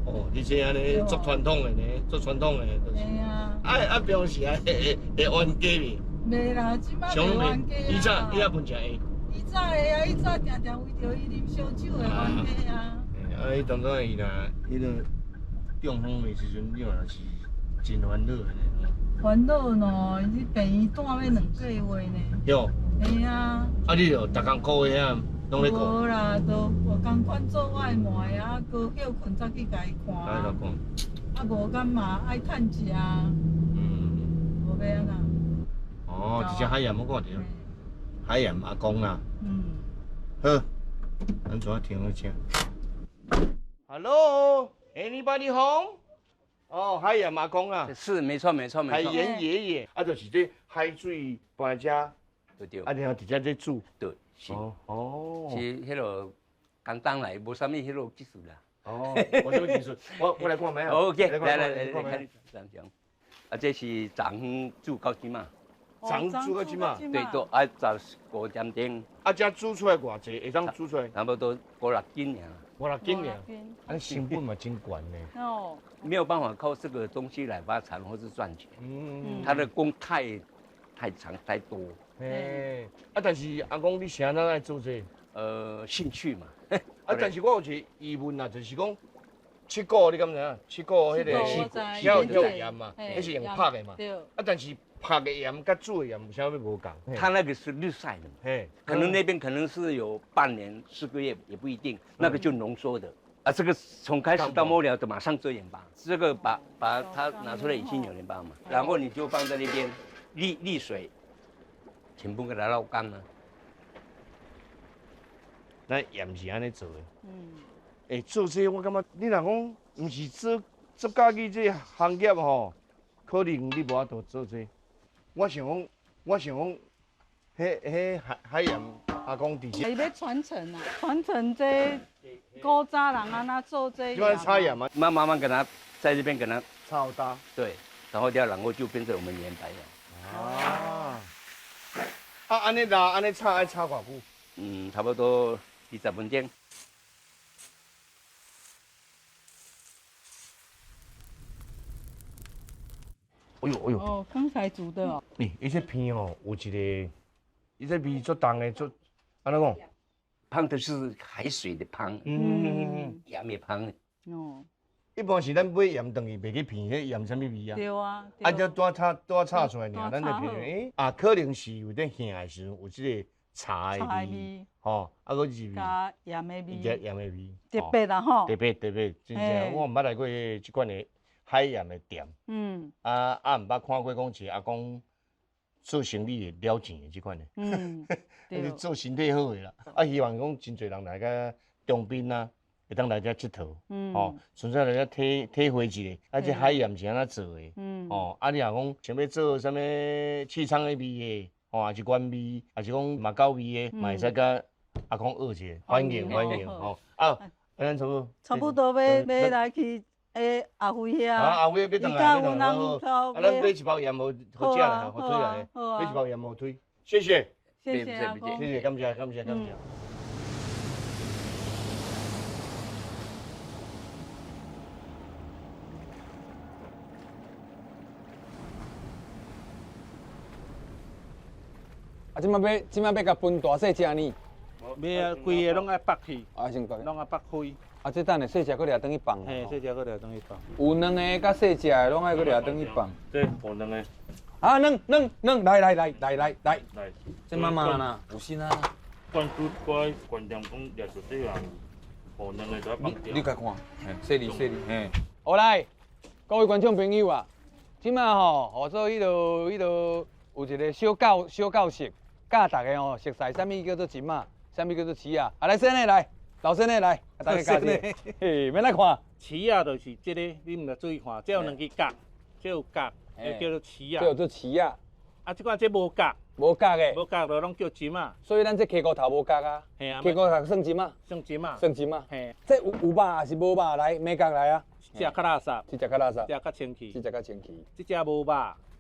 哦，你这按呢足传统的呢，足传统的，就是。啊。啊啊，平时啊会会冤家未？袂啦，这摆袂冤家啊。以早你也分食会。伊早会啊，伊早定定为著伊啉烧酒会冤家啊。啊，伊当阵伊若彼个中风的时阵，你嘛是真烦恼的呢。烦恼喏，伊伫病院住欲两个月呢。哟。嘿啊。啊，你著逐工顾遐，拢咧顾。无啦，都我仝款做我的糜的啊，阁歇睏才去共伊看。啊，啊，无敢嘛爱趁食。嗯。无欲按怎。哦，一只海盐我看著。海盐阿公啦。嗯。好，咱坐停好车。Hello，anybody home？哦，海盐阿公啊。是，没错，没错，没错。海盐爷爷，啊，就是这海水搬遮，对对。啊，然后直接咧煮。对，是。哦。是彼落简单来，无啥物彼落技术啦。哦，无啥物技术，我来看觅啊。 OK，来来来来，看你。啊，这是昨昏煮到这马。昨煮到这马。对，都爱15点钟。啊，这煮出来偌济？会当煮出来？差不多5、6斤尔。 5、6斤尔。啊，成本嘛真悬呢。哦。没有办法靠这个东西来发财或是赚钱。嗯。它的工太长太多。嘿。啊，但是阿公，你是按怎来做这个？兴趣嘛。啊，但是我有一个疑问啊，就是讲，七股你敢知影？七股彼个，遐有盐嘛？彼是用拍的嘛？对。啊，但是拍的盐佮煮的盐有啥物无仝？它那个是日晒的，嘿，可能那边可能是有半年、4个月也不一定，那个就浓缩的。啊，这个从开始到末了的马上做盐巴，这个把它拿出来已经有盐巴嘛，然后你就放在那边沥水，全部给它捞干了。咱盐是按呢做的。嗯。欸，做这个我感觉，你若讲毋是做做家己这个行业吼，可能你无法度做这个。我想讲，彼海盐阿公伫这。伊欲传承啊，传承这古早人按怎做这。就按炒盐嘛。慢慢慢给他在这边给他炒大。对，然后掉，然后就变成我们盐白了。啊。啊，按呢拉，按呢炒，爱炒偌久？嗯，差不多20分钟。哎呦哎呦！哦，刚才煮的哦。欸，伊这片哦，有一个，伊这味足重的，足，按怎讲？芳就是海水的芳，盐的芳。哦。一般是咱买盐转去，袂去闻彼盐啥物味啊？对啊。啊，这拄炒拄炒出来尔，咱就闻，欸，啊，可能是有点咸的时阵有这个茶的味，吼，啊，阁入味。加盐的味。加盐的味。特别啦吼。特别特别，真正我毋捌来过这款的海盐的店。啊啊，毋捌看过讲一个阿公做生意会了钱的这款的。对。做身体好的啦，啊，希望讲真济人来甲长滨啊。会当来遮𨑨迌，吼，纯粹来遮体会一下，啊，这海盐是按怎做的，吼，啊，你若讲想欲做啥物气仓的味的，吼，抑是原味，抑是讲马狗味的，嘛会使佮阿公学一下，欢迎欢迎，吼，啊，咱差不多，差不多欲来去诶阿辉遐，啊，阿辉欲转来，欲转来，好，啊，咱买一包盐予好食啦，予推来，买一包盐予推，谢谢，谢谢阿公，谢谢，感谢感谢感谢。啊，这摆欲共分大细食呢？欲啊，规个拢爱剥去。啊，先剥。拢爱剥开。啊，这等下细食阁掠转去放。嘿，细食阁掠转去放。有两个佮细食的，拢爱阁掠转去放。这有两个。啊，两两两，来来来来来来。来。这妈妈啦，有心啊。关注我观念讲，掠着这人，有两个就爱放掉。你共看，嘿，细腻细腻，嘿。好来，各位观众朋友啊，这摆吼，号做彼落有一个小教室。教大家吼，熟似啥物叫做金仔，啥物叫做刺仔。啊，来先生来，老先生来，大家教者。嘿，免来看。刺仔就是这个，你毋著注意看，这有两支角，这有角，叫做刺仔。这叫做刺仔。啊，这款这无角。无角的。无角就拢叫金仔。所以咱这溪骨头无角啊。嘿啊。溪骨头算金仔。算金仔。算金仔。嘿。这有肉还是无肉？来，美角来啊。这只较垃圾。这只较垃圾。这只较清气。这只较清气。这只无肉，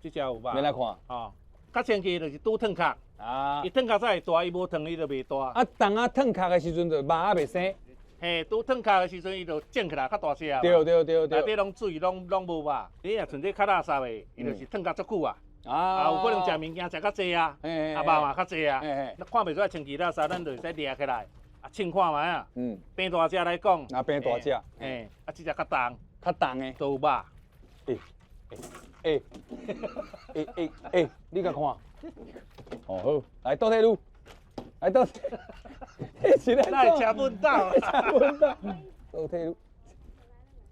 这只有肉。免来看。哦。较清气就是拄烫壳。啊！伊烫壳才会大，伊无烫伊就袂大。啊，当啊烫壳的时阵，就肉仔袂生。嘿，拄烫壳的时阵，伊就肿起来较大只。对对对对。内底拢水，拢无肉。你若像这较垃圾的，伊就是烫甲足久啊。啊。有可能食物件食较济啊，啊肉嘛较济啊。那看袂出来清气垃圾，咱就会使掠起来，啊称看觅啊。平大只来讲。啊，平大只。嘿，啊这只较重。较重的。都有肉。欸欸欸欸，你共看。哦好，来倒退噜，来倒退，是咧来吃粪豆，吃粪豆，倒退噜，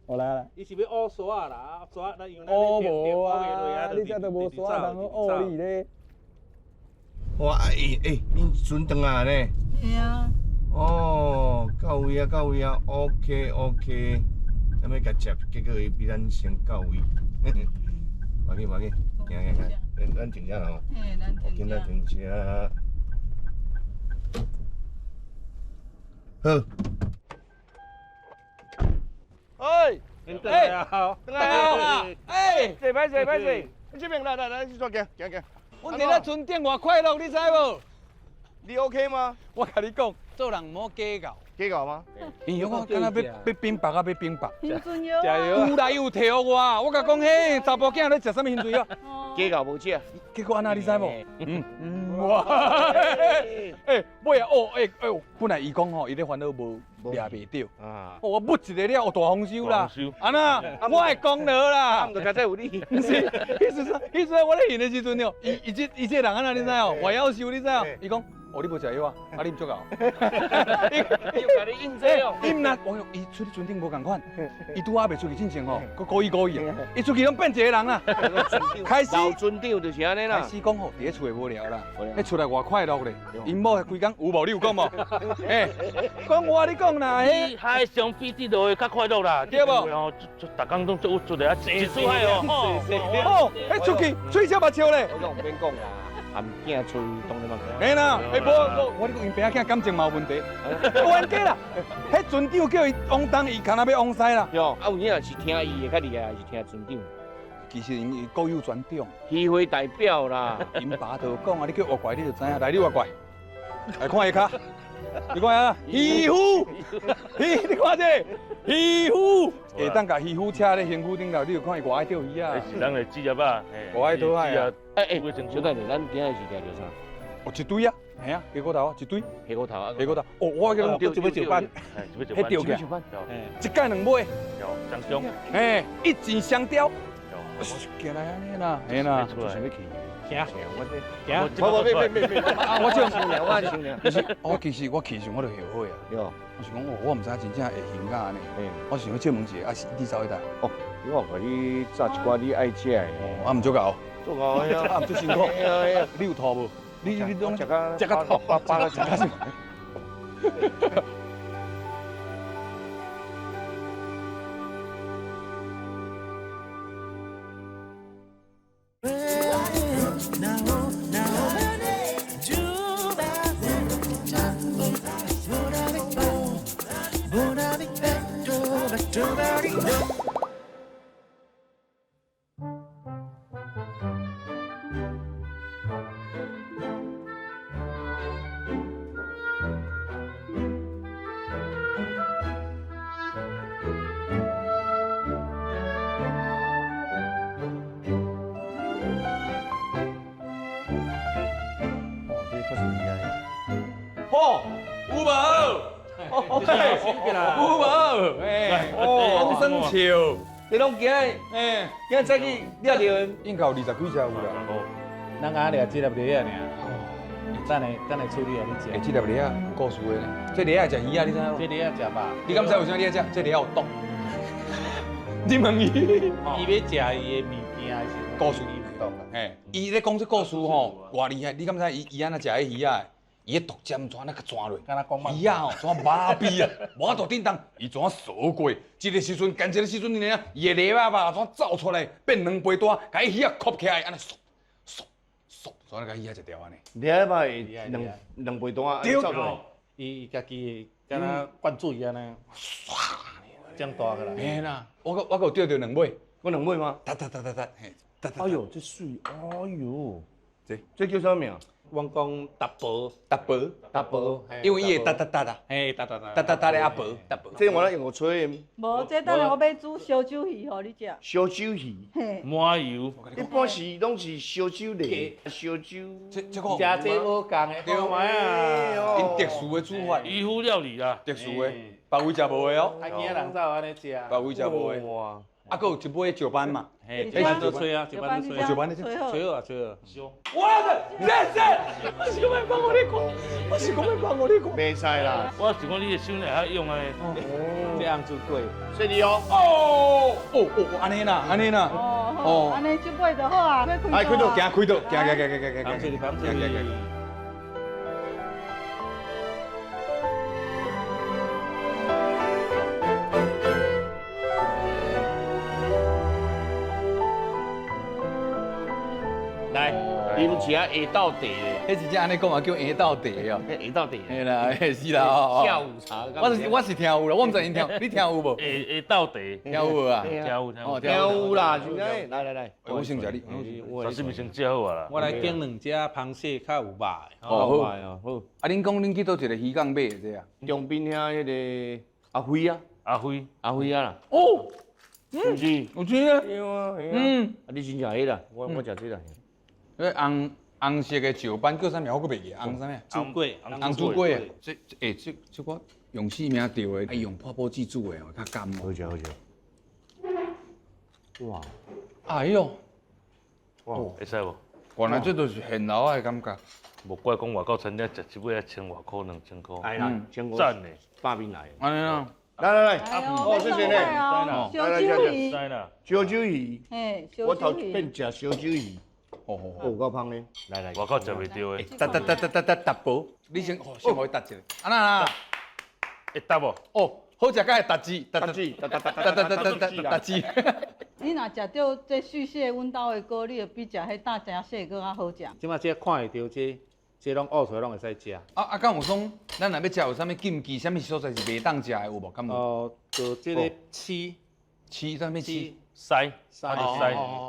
我来来。伊是欲乌沙啦，沙咱用乌无啊，你这都无沙通好乌你咧。哇，欸欸，恁船转来呢？系啊。哦，到位啊，到位啊，OK OK，咱欲共接，结果伊比咱先到位。无要紧，无要紧，行行行，咱停遮啦吼。嘿，咱停遮。停遮。好。哎，转来啊！转来啊！哎，坐歹势歹势，你这边来来来，去煞行行行。阮伫咧船顶偌快乐，你知无？你 OK 吗？我共你讲，做人毋好计较。计较吗？伊我敢若欲冰雹啊，欲冰雹。香椿药啊！有来有提予我，我共讲嘿，查甫囝咧食啥物香椿药？计较无食。结果按怎你知无？哇！欸，尾啊哦，欸欸，本来伊讲吼，伊咧烦恼无掠袂著。啊！我舞一个了，有大丰收啦。按怎？我的功劳啦。毋就较早有你。毋是，彼时阵，彼时阵我咧还的时阵哦，伊这人按怎你知哦？我夭寿你知哦？伊讲。哦，你无食药啊？啊，你毋足够。伊有共你应这哦。伊毋若，我讲伊出去船顶无仝款，伊拄仔袂出去进前吼，阁故意故意啊。伊出去拢变一个人啦。开始老船长就是按呢啦。开始讲吼，伫咧厝会无聊啦，咧厝内偌快乐咧。𪜶某规工有无？你有讲无？欸，讲我你讲啦，彼海上比伫落去较快乐啦，对无？哦，逐工拢足有出来啊，一出海哦，哦，彼出去喙齿目笑咧。我讲毋免讲啦。含囝吹，当然嘛。嘿啦，欸无无，我你讲𪜶爸仔囝感情嘛有问题，冤家啦。彼船长叫伊往东，伊敢若欲往西啦。哟，啊有影是听伊的较厉害，还是听船长？其实𪜶各有专长。渔会代表啦，𪜶爸就讲啊，你叫活怪你就知影，来你活怪，来看伊跤。你看啊，渔夫，你看这渔夫，会当共渔夫车咧身躯顶头，你就看伊偌爱钓鱼啊。是咱的职业啊，偌爱讨海啊。哎哎，小等下，咱今日是钓著啥？哦，一堆啊，嘿啊，鸡骨头啊，一堆。鸡骨头啊，鸡骨头。哦，我叫你一尾石斑，彼钓起来，一盖两尾，相中，嘿，一箭双雕。行来按呢啦，嘿啦，想欲去。行，行，无无，免免免免，啊，我这我先凉。我其实我去时我就后悔啊。我是讲，我毋知影真正会兴到按呢。我想欲借问一下，啊，是你走彼搭？哦，我予你炸一寡你爱食的。啊，毋足够。足够啊，啊，毋足辛苦。你有吐无？你拢食甲食甲吐，饱饱了食甲。哦，有无？有无？哎，丰生笑，你拢今日，哎，今日早起掠著，应该有20几只有啦。咱敢掠这粒螺仔尔，等下等下处理予你食。欸，这粒螺仔有故事的呢。这螺仔食鱼仔，你知影无？这螺仔食肉。你敢知为啥你爱食？这螺仔有毒。你问伊，伊欲食伊的物件的时阵，故事伊有毒。嘿，伊咧讲这故事吼，偌厉害！你敢知伊伊按怎食彼鱼仔？伊彼毒针怎啊去钻落？鱼仔吼怎麻痹啊？无法度振动，伊怎踅过？这个时阵，干这个时阵尔，伊的螺仔肉怎走出来，变两倍大，共彼鱼仔吸起来，按呢嗖嗖嗖，怎啊共鱼仔食掉按呢？螺仔肉会两倍大，对走出来。伊家己会敢若灌水按呢，唰，长大起来。嘿啦，我阁有钓著两尾，阁两尾吗？哒哒哒哒哒，嘿，哒哒。哎哟，这媠，哎哟，这叫啥名？阮讲达婆，达婆，达婆，因为伊会哒哒哒啦，嘿，哒哒哒，哒哒哒咧阿婆，达婆。这我来用个吹的。无，这等下我欲煮烧酒鱼予你食。烧酒鱼。嘿。麻油。一般是拢是烧酒螺，烧酒。这这个。食这无仝的，对啊。𪜶特殊的煮法。渔夫料理啦。特殊的，别位食无的哦。啊，囝人才有按呢食。别位食无的。哇。啊，阁有一尾石斑嘛。嘿，石斑都吹啊，石斑都吹。石斑你吹好啊，吹好。我的，谢谢。我是讲欲放予你看，我是讲欲放予你看。袂使啦。我是讲你的手会晓用的。这红猪粿。谢你哦。哦哦哦，按呢啦，按呢啦。哦，按呢这尾就好啊。哎，开刀，行开刀，行行行行行行。放水，放水。行行行。来，啉一下下昼茶的，彼是正按呢讲嘛，叫下昼茶哦。下昼茶。嘿啦，嘿是啦哦。下午茶。我是听有啦，我毋知𪜶听，你听有无？下下昼茶。听有无啊？听有听有。听有啦，是啥？来来来，我先食你。寿司先食好啊啦。我来拣两只螃蟹较有肉的。哦好。好。啊，恁讲恁去佗一个渔港买的这啊？中滨遐彼个阿辉啊。阿辉。阿辉啊啦。哦。是毋是？有钱啊。对啊。嗯。啊，你先食彼啦，我食这啦。彼红红色的石斑叫啥名？我阁袂记。红啥物？猪粿。红猪粿啊！这欸这这我用性命钓的，爱用破报纸煮的哦，较甘。好食好食。哇！哎哟！哇！会使无？原来这就是现捞的感觉。无怪讲外口餐厅食一尾仔1000外箍、2000箍。哎啦，1000箍。赞的，百面来。按呢啦。来来来，哦，谢谢你。烧酒鱼。烧酒鱼。嘿，我头变食烧酒鱼。哦哦，有够芳的，来来，外口食袂著的。哒哒哒哒哒哒哒薄，你先，先予伊哒一下。啊那啦，会哒无？哦，好食才会哒字，哒字，哒哒哒哒哒哒哒哒哒字。你若食著这细细的阮兜的膏，你会比食彼大只细阁较好食。这马这看会著这，这拢挖出来拢会使食。啊啊，敢有讲，咱若欲食有啥物禁忌，啥物所在是袂当食的有无？敢有？哦，就这个刺，刺啥物刺？鳃，鳃，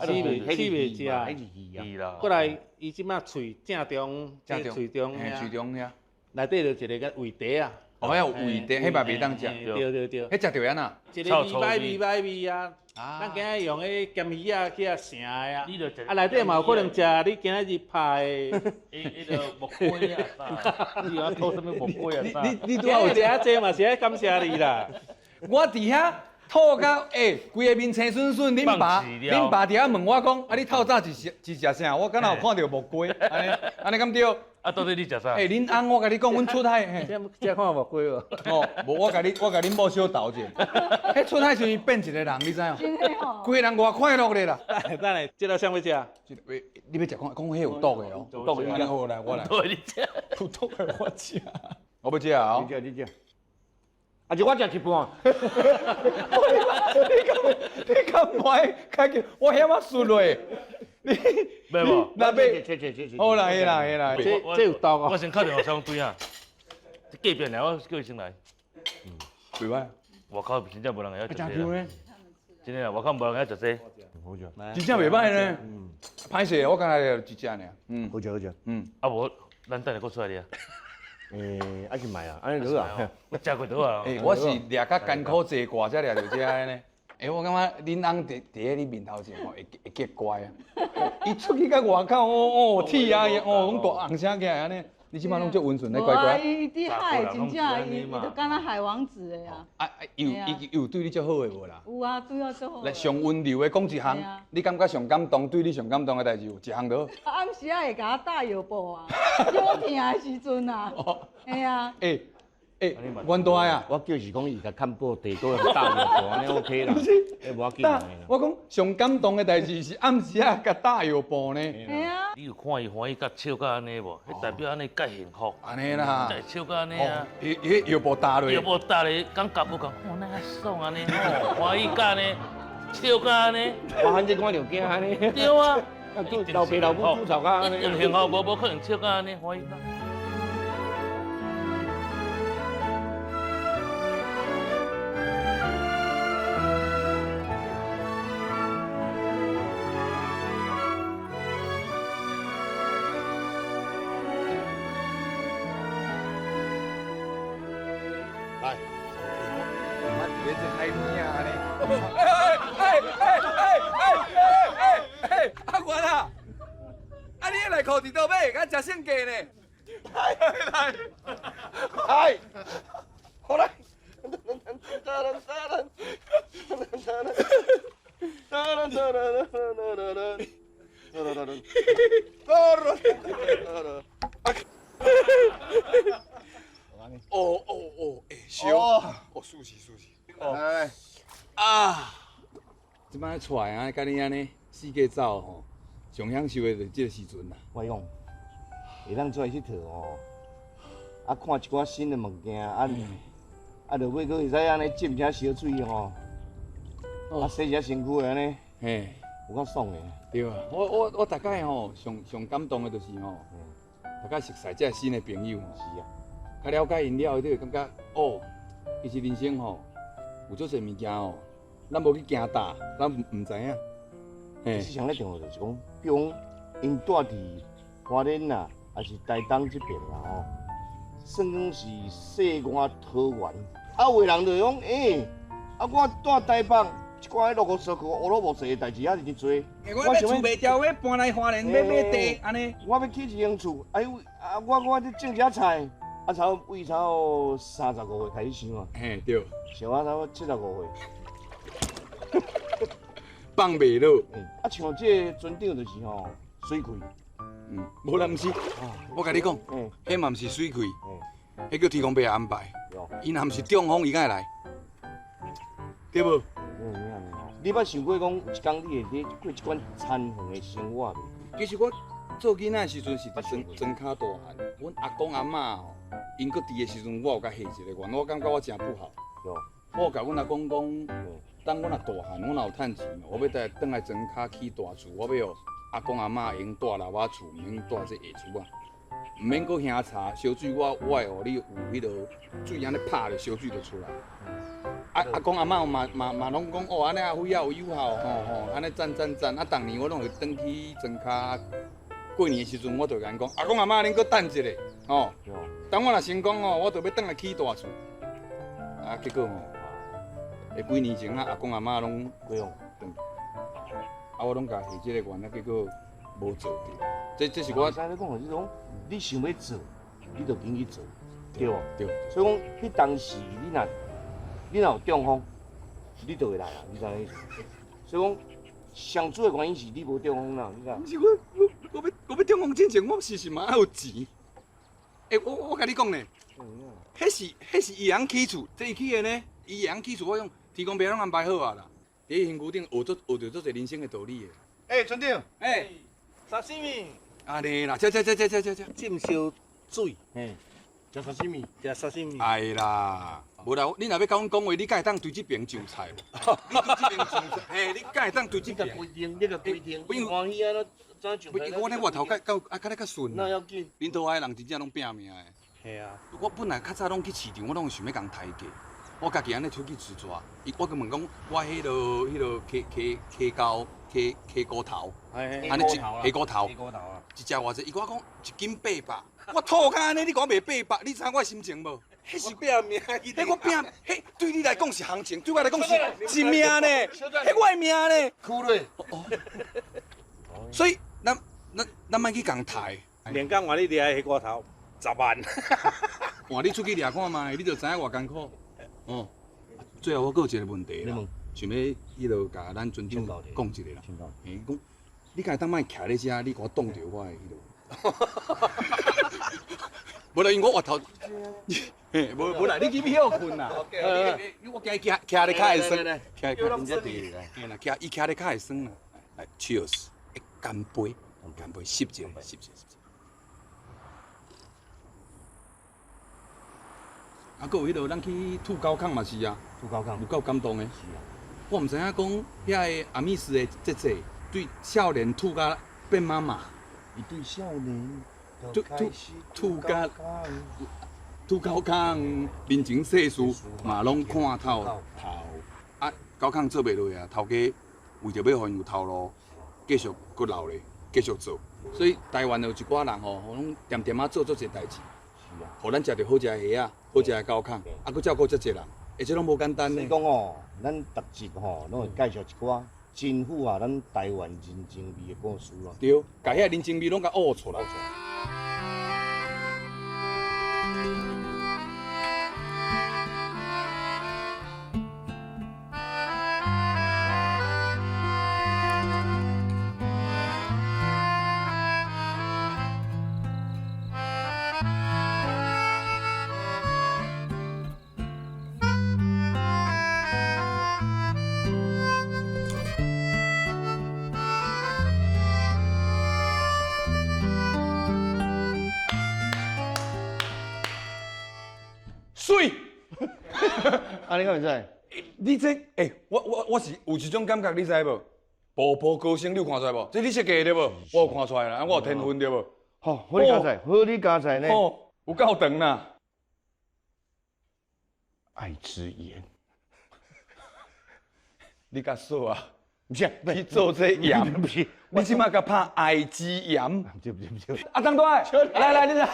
刺袂刺袂食，鱼啦。过来，伊这马喙正中，正中，喙中喙中遐。內底就一個叫味茶啊。哦，彼有味茶，彼嘛袂當食。對對對。彼食著按怎？一个味歹味歹味啊！咱今日用彼鹹魚仔去啊成的啊，啊內底嘛有可能食你今仔日拍的。彼个木瓜啊，你有吐啥物木瓜啊？你拄仔有食这嘛是爱感謝你啦。我佇遐吐到欸，規个面青筍筍，恁爸佇遐問我講，啊你透早是食啥？我敢若有看著木瓜，按呢按呢敢對？啊，到底你食啥？欸，恁翁我共你講，阮出海，這看木瓜無？哦，無，我共恁某小鬥者。彼出海時陣變一個人，你知影？真的哦。規个人偌快樂咧啦。等下，這道啥欲食？你欲食講，講彼有毒的哦。有毒的，好來，我來。對，你食。有毒的我食。我欲食啊！你食，你食。啊！就我食一半。你敢你敢袂開叫我遐仔輸落？你袂無？那欲？好啦，好啦，好啦。這有毒哦。我先敲電話相對啊。隔壁爾，我叫伊先來。嗯，袂歹。外口真正無人會曉食這。真香呢。真的啊，外口無人會曉食這。好食。真正袂歹呢。歹勢，我剛才就一隻爾。嗯，好食好食。嗯。啊無，咱等下閣出來掠。欸，愛去買啊，按呢就好啊。我食過就好啊。欸，我是掠較艱苦坐掛才掠著這个呢。欸，我感覺恁翁佇咧你面頭前吼，會結乖啊。伊出去到外口，哦哦，鐵啊，哦，攏大紅聲起來按呢。你這擺攏足溫順咧，乖乖。伊佇海真正，伊就敢若海王子的啊。啊啊，有伊有對你足好的無啦？有啊，對我足好。來，上溫柔的講一項，你感覺上感動，對你上感動的代誌有一項就好。暗時仔會共我搭藥布啊，腰疼的時陣啊。嘿啊。欸欸，阮大啊，我叫是講伊共看報地多搭藥布，按呢 OK 啦。欸，無要緊。我講上感動的代誌是暗時仔共搭藥布呢。嘿啊。你有看伊歡喜甲笑甲按呢無？彼代表按呢較幸福。按呢啦。才會笑甲按呢啊。伊伊藥布搭落。藥布搭落，感覺無仝，哦，哪遐爽按呢，歡喜甲按呢，笑甲按呢。我反正看著驚按呢。對啊。老爸老母吐槽甲按呢。一定幸福，無可能笑甲按呢，歡喜甲。來，我佇咧這海邊啊呢。欸，阿元啊，啊你的內褲佇佗買？敢食性價呢？來來來，好來。哦哦哦，欸，燒，哦，舒適舒適。來來，啊，這擺出來啊，佮你按呢四界走吼，上享受的就是這個時陣啦。我講，會當出來𨑨迌吼，啊，看一寡新的物件，啊，啊，落尾閣會使按呢浸一下燒水吼，啊，洗一下身軀的按呢，嘿，有夠爽的。對啊，我逐擺吼，上感動的就是吼，逐擺熟似這新的朋友。是啊。較了解𪜶了後，你會感覺哦，其實人生吼有足濟物件吼，咱無去驚膽，咱毋知影。其實上咧重要就是講，比如講，𪜶住佇花蓮啦，抑是台東這邊啦吼，算講是世外桃源。啊，有的人就講，欸，啊，我住台北，一寡彼落五十塊、烏魯木齊的代誌猶是真濟。我厝賣掉，欲搬來花蓮，欲買地，按呢。我欲起一間厝，哎呦，啊，我咧種遮菜。啊，差不多為差不多35歲開始想啊，嘿對，想啊差不多75歲，放袂落。啊，像這個船長就是吼水氣，嗯，無啦，毋是，我共你講，彼嘛毋是水氣，彼叫天公伯安排。伊若毋是中風，伊敢會來？對無？你捌想過講有一工你會佇過這款田園的生活無？其實我做囡仔的時陣是佇莊跤大漢，阮阿公阿嬤吼。𪜶閣佇的時陣，我有共下一個願，我感覺我誠不好。我有共阮阿公講，等阮若大漢，阮若有趁錢，我欲帶轉來莊跤起大厝，我欲予阿公阿嬤會用住老仔厝，毋免住這下厝啊，毋免閣興柴燒水，我會予你有彼个水按呢拍著燒水就出來。啊，阿公阿嬤嘛攏講哦，按呢阿輝仔有友好吼吼，按呢讚讚讚。啊，逐年我攏會轉去莊跤。过年的时阵，我就共𪜶讲，阿公阿嬷，恁阁等一下，吼。等我若成功吼，我就欲转来起大厝。啊，结果吼，几年前啊，阿公阿嬷拢转。啊，我拢共许这个愿，啊，结果无做著。这是我。你讲是讲，你想欲做，你就紧去做，对无？对。所以讲，彼当时你若有中风，你就会来啊，你知影意思？所以讲，上主要原因是你无中风啦，你知？毋是我欲中风之前，我是是嘛爱有钱。欸，我共你讲呢，彼是伊会晓起厝，这伊起的呢，伊会晓起厝，我讲天公伯拢安排好啊啦。伫身躯顶学足学著足济人生的道理的。欸，村长。欸，沙西米。按呢啦，吃吃吃吃吃吃吃。浸烧水。嘿，食沙西米，食沙西米。哎啦，无啦，你若欲共阮讲话，你敢会当对这边上菜无？你对这边上菜，嘿，你敢会当对这边？你共规定，你共规定，你欢喜啊？怎上菜？我咧外头较较啊，较咧较顺。那要紧。恁桃花的人真正拢拼命的。嘿啊。我本来较早拢去市场，我拢想欲共抬价。我家己按呢出去自抓，伊我阁问讲，我彼落彼落溪溪溪沟溪溪骨头，按呢一溪骨头，一只偌济？伊共我讲一斤800，我吐甲按呢，你讲卖八百，你知影我心情无？彼是拼命，彼我拼，彼对你来讲是行情，对我来讲是命呢，彼我的命呢。哭咧。所以咱莫去共抬。连工换你掠溪骨头10万。换你出去掠看觅，你就知影偌艰苦。哦，最后我阁有一个问题啦，想欲彼落共咱村长讲一下啦。嘿，讲你敢会当莫徛咧遮，你共我挡著我的彼落。无啦，因为我额头，嘿，无啦，你去歇困啦。我惊伊徛徛咧跤会酸，徛嘿啦，徛伊徛咧跤会酸啦。来，Cheers，干杯，干杯，湿一下，湿一下，湿一下。啊，阁有彼落，咱去吐高空嘛是啊，吐高空有够感动的。是啊，我毋知影讲遐个阿米斯的姐姐对少年吐甲变妈妈。伊对少年吐吐吐甲吐高空，人情世事嘛拢看透透。啊，高空做袂落啊，头家为著欲予𪜶有头路，继续阁留咧，继续做。所以台湾有一寡人吼，拢恬恬仔做足济代志。予咱食著好食的虾仔，好食的高空，啊，阁照顾遮济人，欸，这拢无简单呢。所以讲吼，咱逐集吼拢会介绍一寡真符合咱台湾人情味的故事咯。对，共遐人情味拢共挖出来。水，啊，你敢会知？你这，欸，我是有一种感觉，你知无？步步高升，你有看出来无？这你设计的对无？我有看出来啦，我有天分对无？吼，好你加菜，好你加菜呢。哦，有够长啦。爱之盐，你较数啊？毋是，去做这盐，不是，你这马共拍爱之盐？对不对不对。阿当大，来来，你来。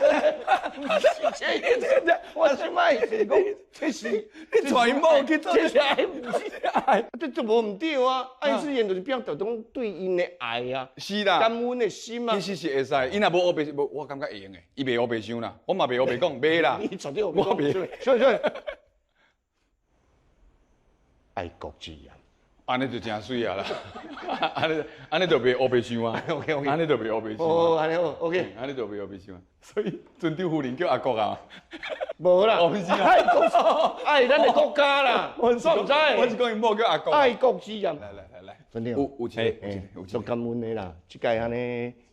我这摆是讲，这是你带𪜶某去做，这是爱，毋是爱，这这无毋对啊！爱之盐就是表达讲对𪜶的爱啊，是啦，感恩的心啊。其实是会使，𪜶若无乌白，无我感觉会用的，伊袂乌白想啦，我嘛袂乌白讲，袂啦。你绝对我袂。所以所以，爱国之盐。按呢就诚媠啊啦，按呢就袂乌白想啊，按呢就袂乌白想。哦，按呢好，OK。按呢就袂乌白想。所以村长夫人叫阿国啊。无啦，不是啊，爱国，爱咱的国家啦。我唔知，我是讲𪜶某叫阿国。爱国之盐。来来来来，村长，有一个，有一个，足感恩的啦。这届按呢，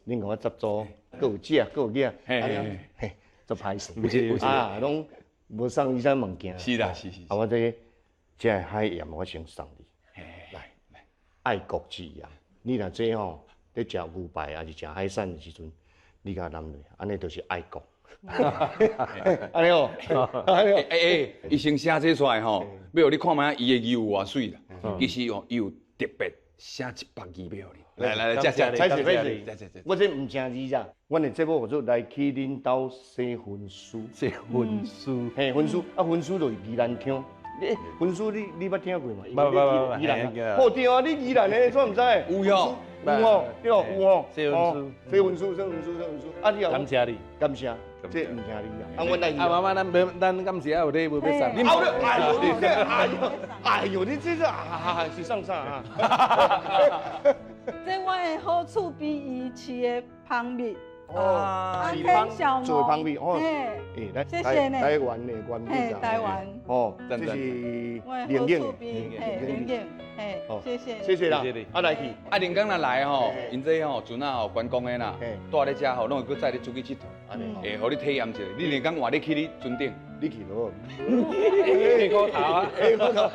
恁共我赞助，阁有食，阁有额，嘿，足歹势。有一个，啊，拢无送伊啥物件。是啦，是是。啊，我这这海盐我先送你。爱国之盐，你若这吼，咧食牛排抑是食海产的时阵，你共揽落，按呢就是爱国。按呢哦，欸欸，伊先写这出来吼，欲予你看觅伊的字有偌媠啦。其实哦，伊有特别写100字欲予你。來來來，食食，歹勢歹勢，我這毋成字咋？阮的節目叫做來去恁兜洗薰書，洗薰書，嘿，薰書啊，薰書就是宜蘭腔。你薰書你捌聽過嗎？捌捌捌，宜蘭。哦對啊，你宜蘭的，怎毋知？有喲，有哦，對哦，有哦。洗薰書，洗薰書，洗薰書，洗薰書。啊，你感謝你，感謝。這毋成字啊！啊，阮來。啊，媽媽，咱欲咱敢是還有禮物欲送？你哎呦，你這哎呦，哎呦，你這是啊，是送啥啊？這我的好厝邊伊飼的蜂蜜。哦，蜂做蜂蜜哦。欸，來，謝謝呢。台灣的原蜜，台灣。哦，這是靈應，嘿，靈應，嘿，謝謝。謝謝啦。啊，來去。啊，林剛若來吼，𪜶這吼船仔吼觀光的啦，蹛咧遮吼，攏會閣載你出去𨑨迌，會予你體驗一下。你連工換你去你船頂，你去咯。下苦頭啊，下苦頭。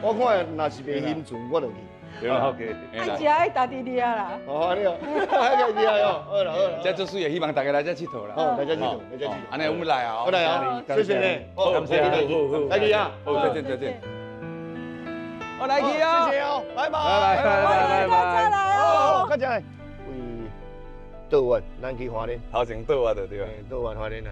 我看若是袂晕船，我就去。對，OK。愛食愛家己掠啦。哦，按呢哦，愛家己掠哦。好啦好啦。這做水的，希望大家來遮𨑨迌啦。好，來遮𨑨迌，來遮𨑨迌。按呢，阮們來啊，我來啊，謝謝你，感謝，來去啊，好，再見再見。我來去啊，謝謝哦，拜拜，拜拜拜拜，再來哦，較正。為倒彎，咱去花蓮。頭前倒彎就對。倒彎花蓮來。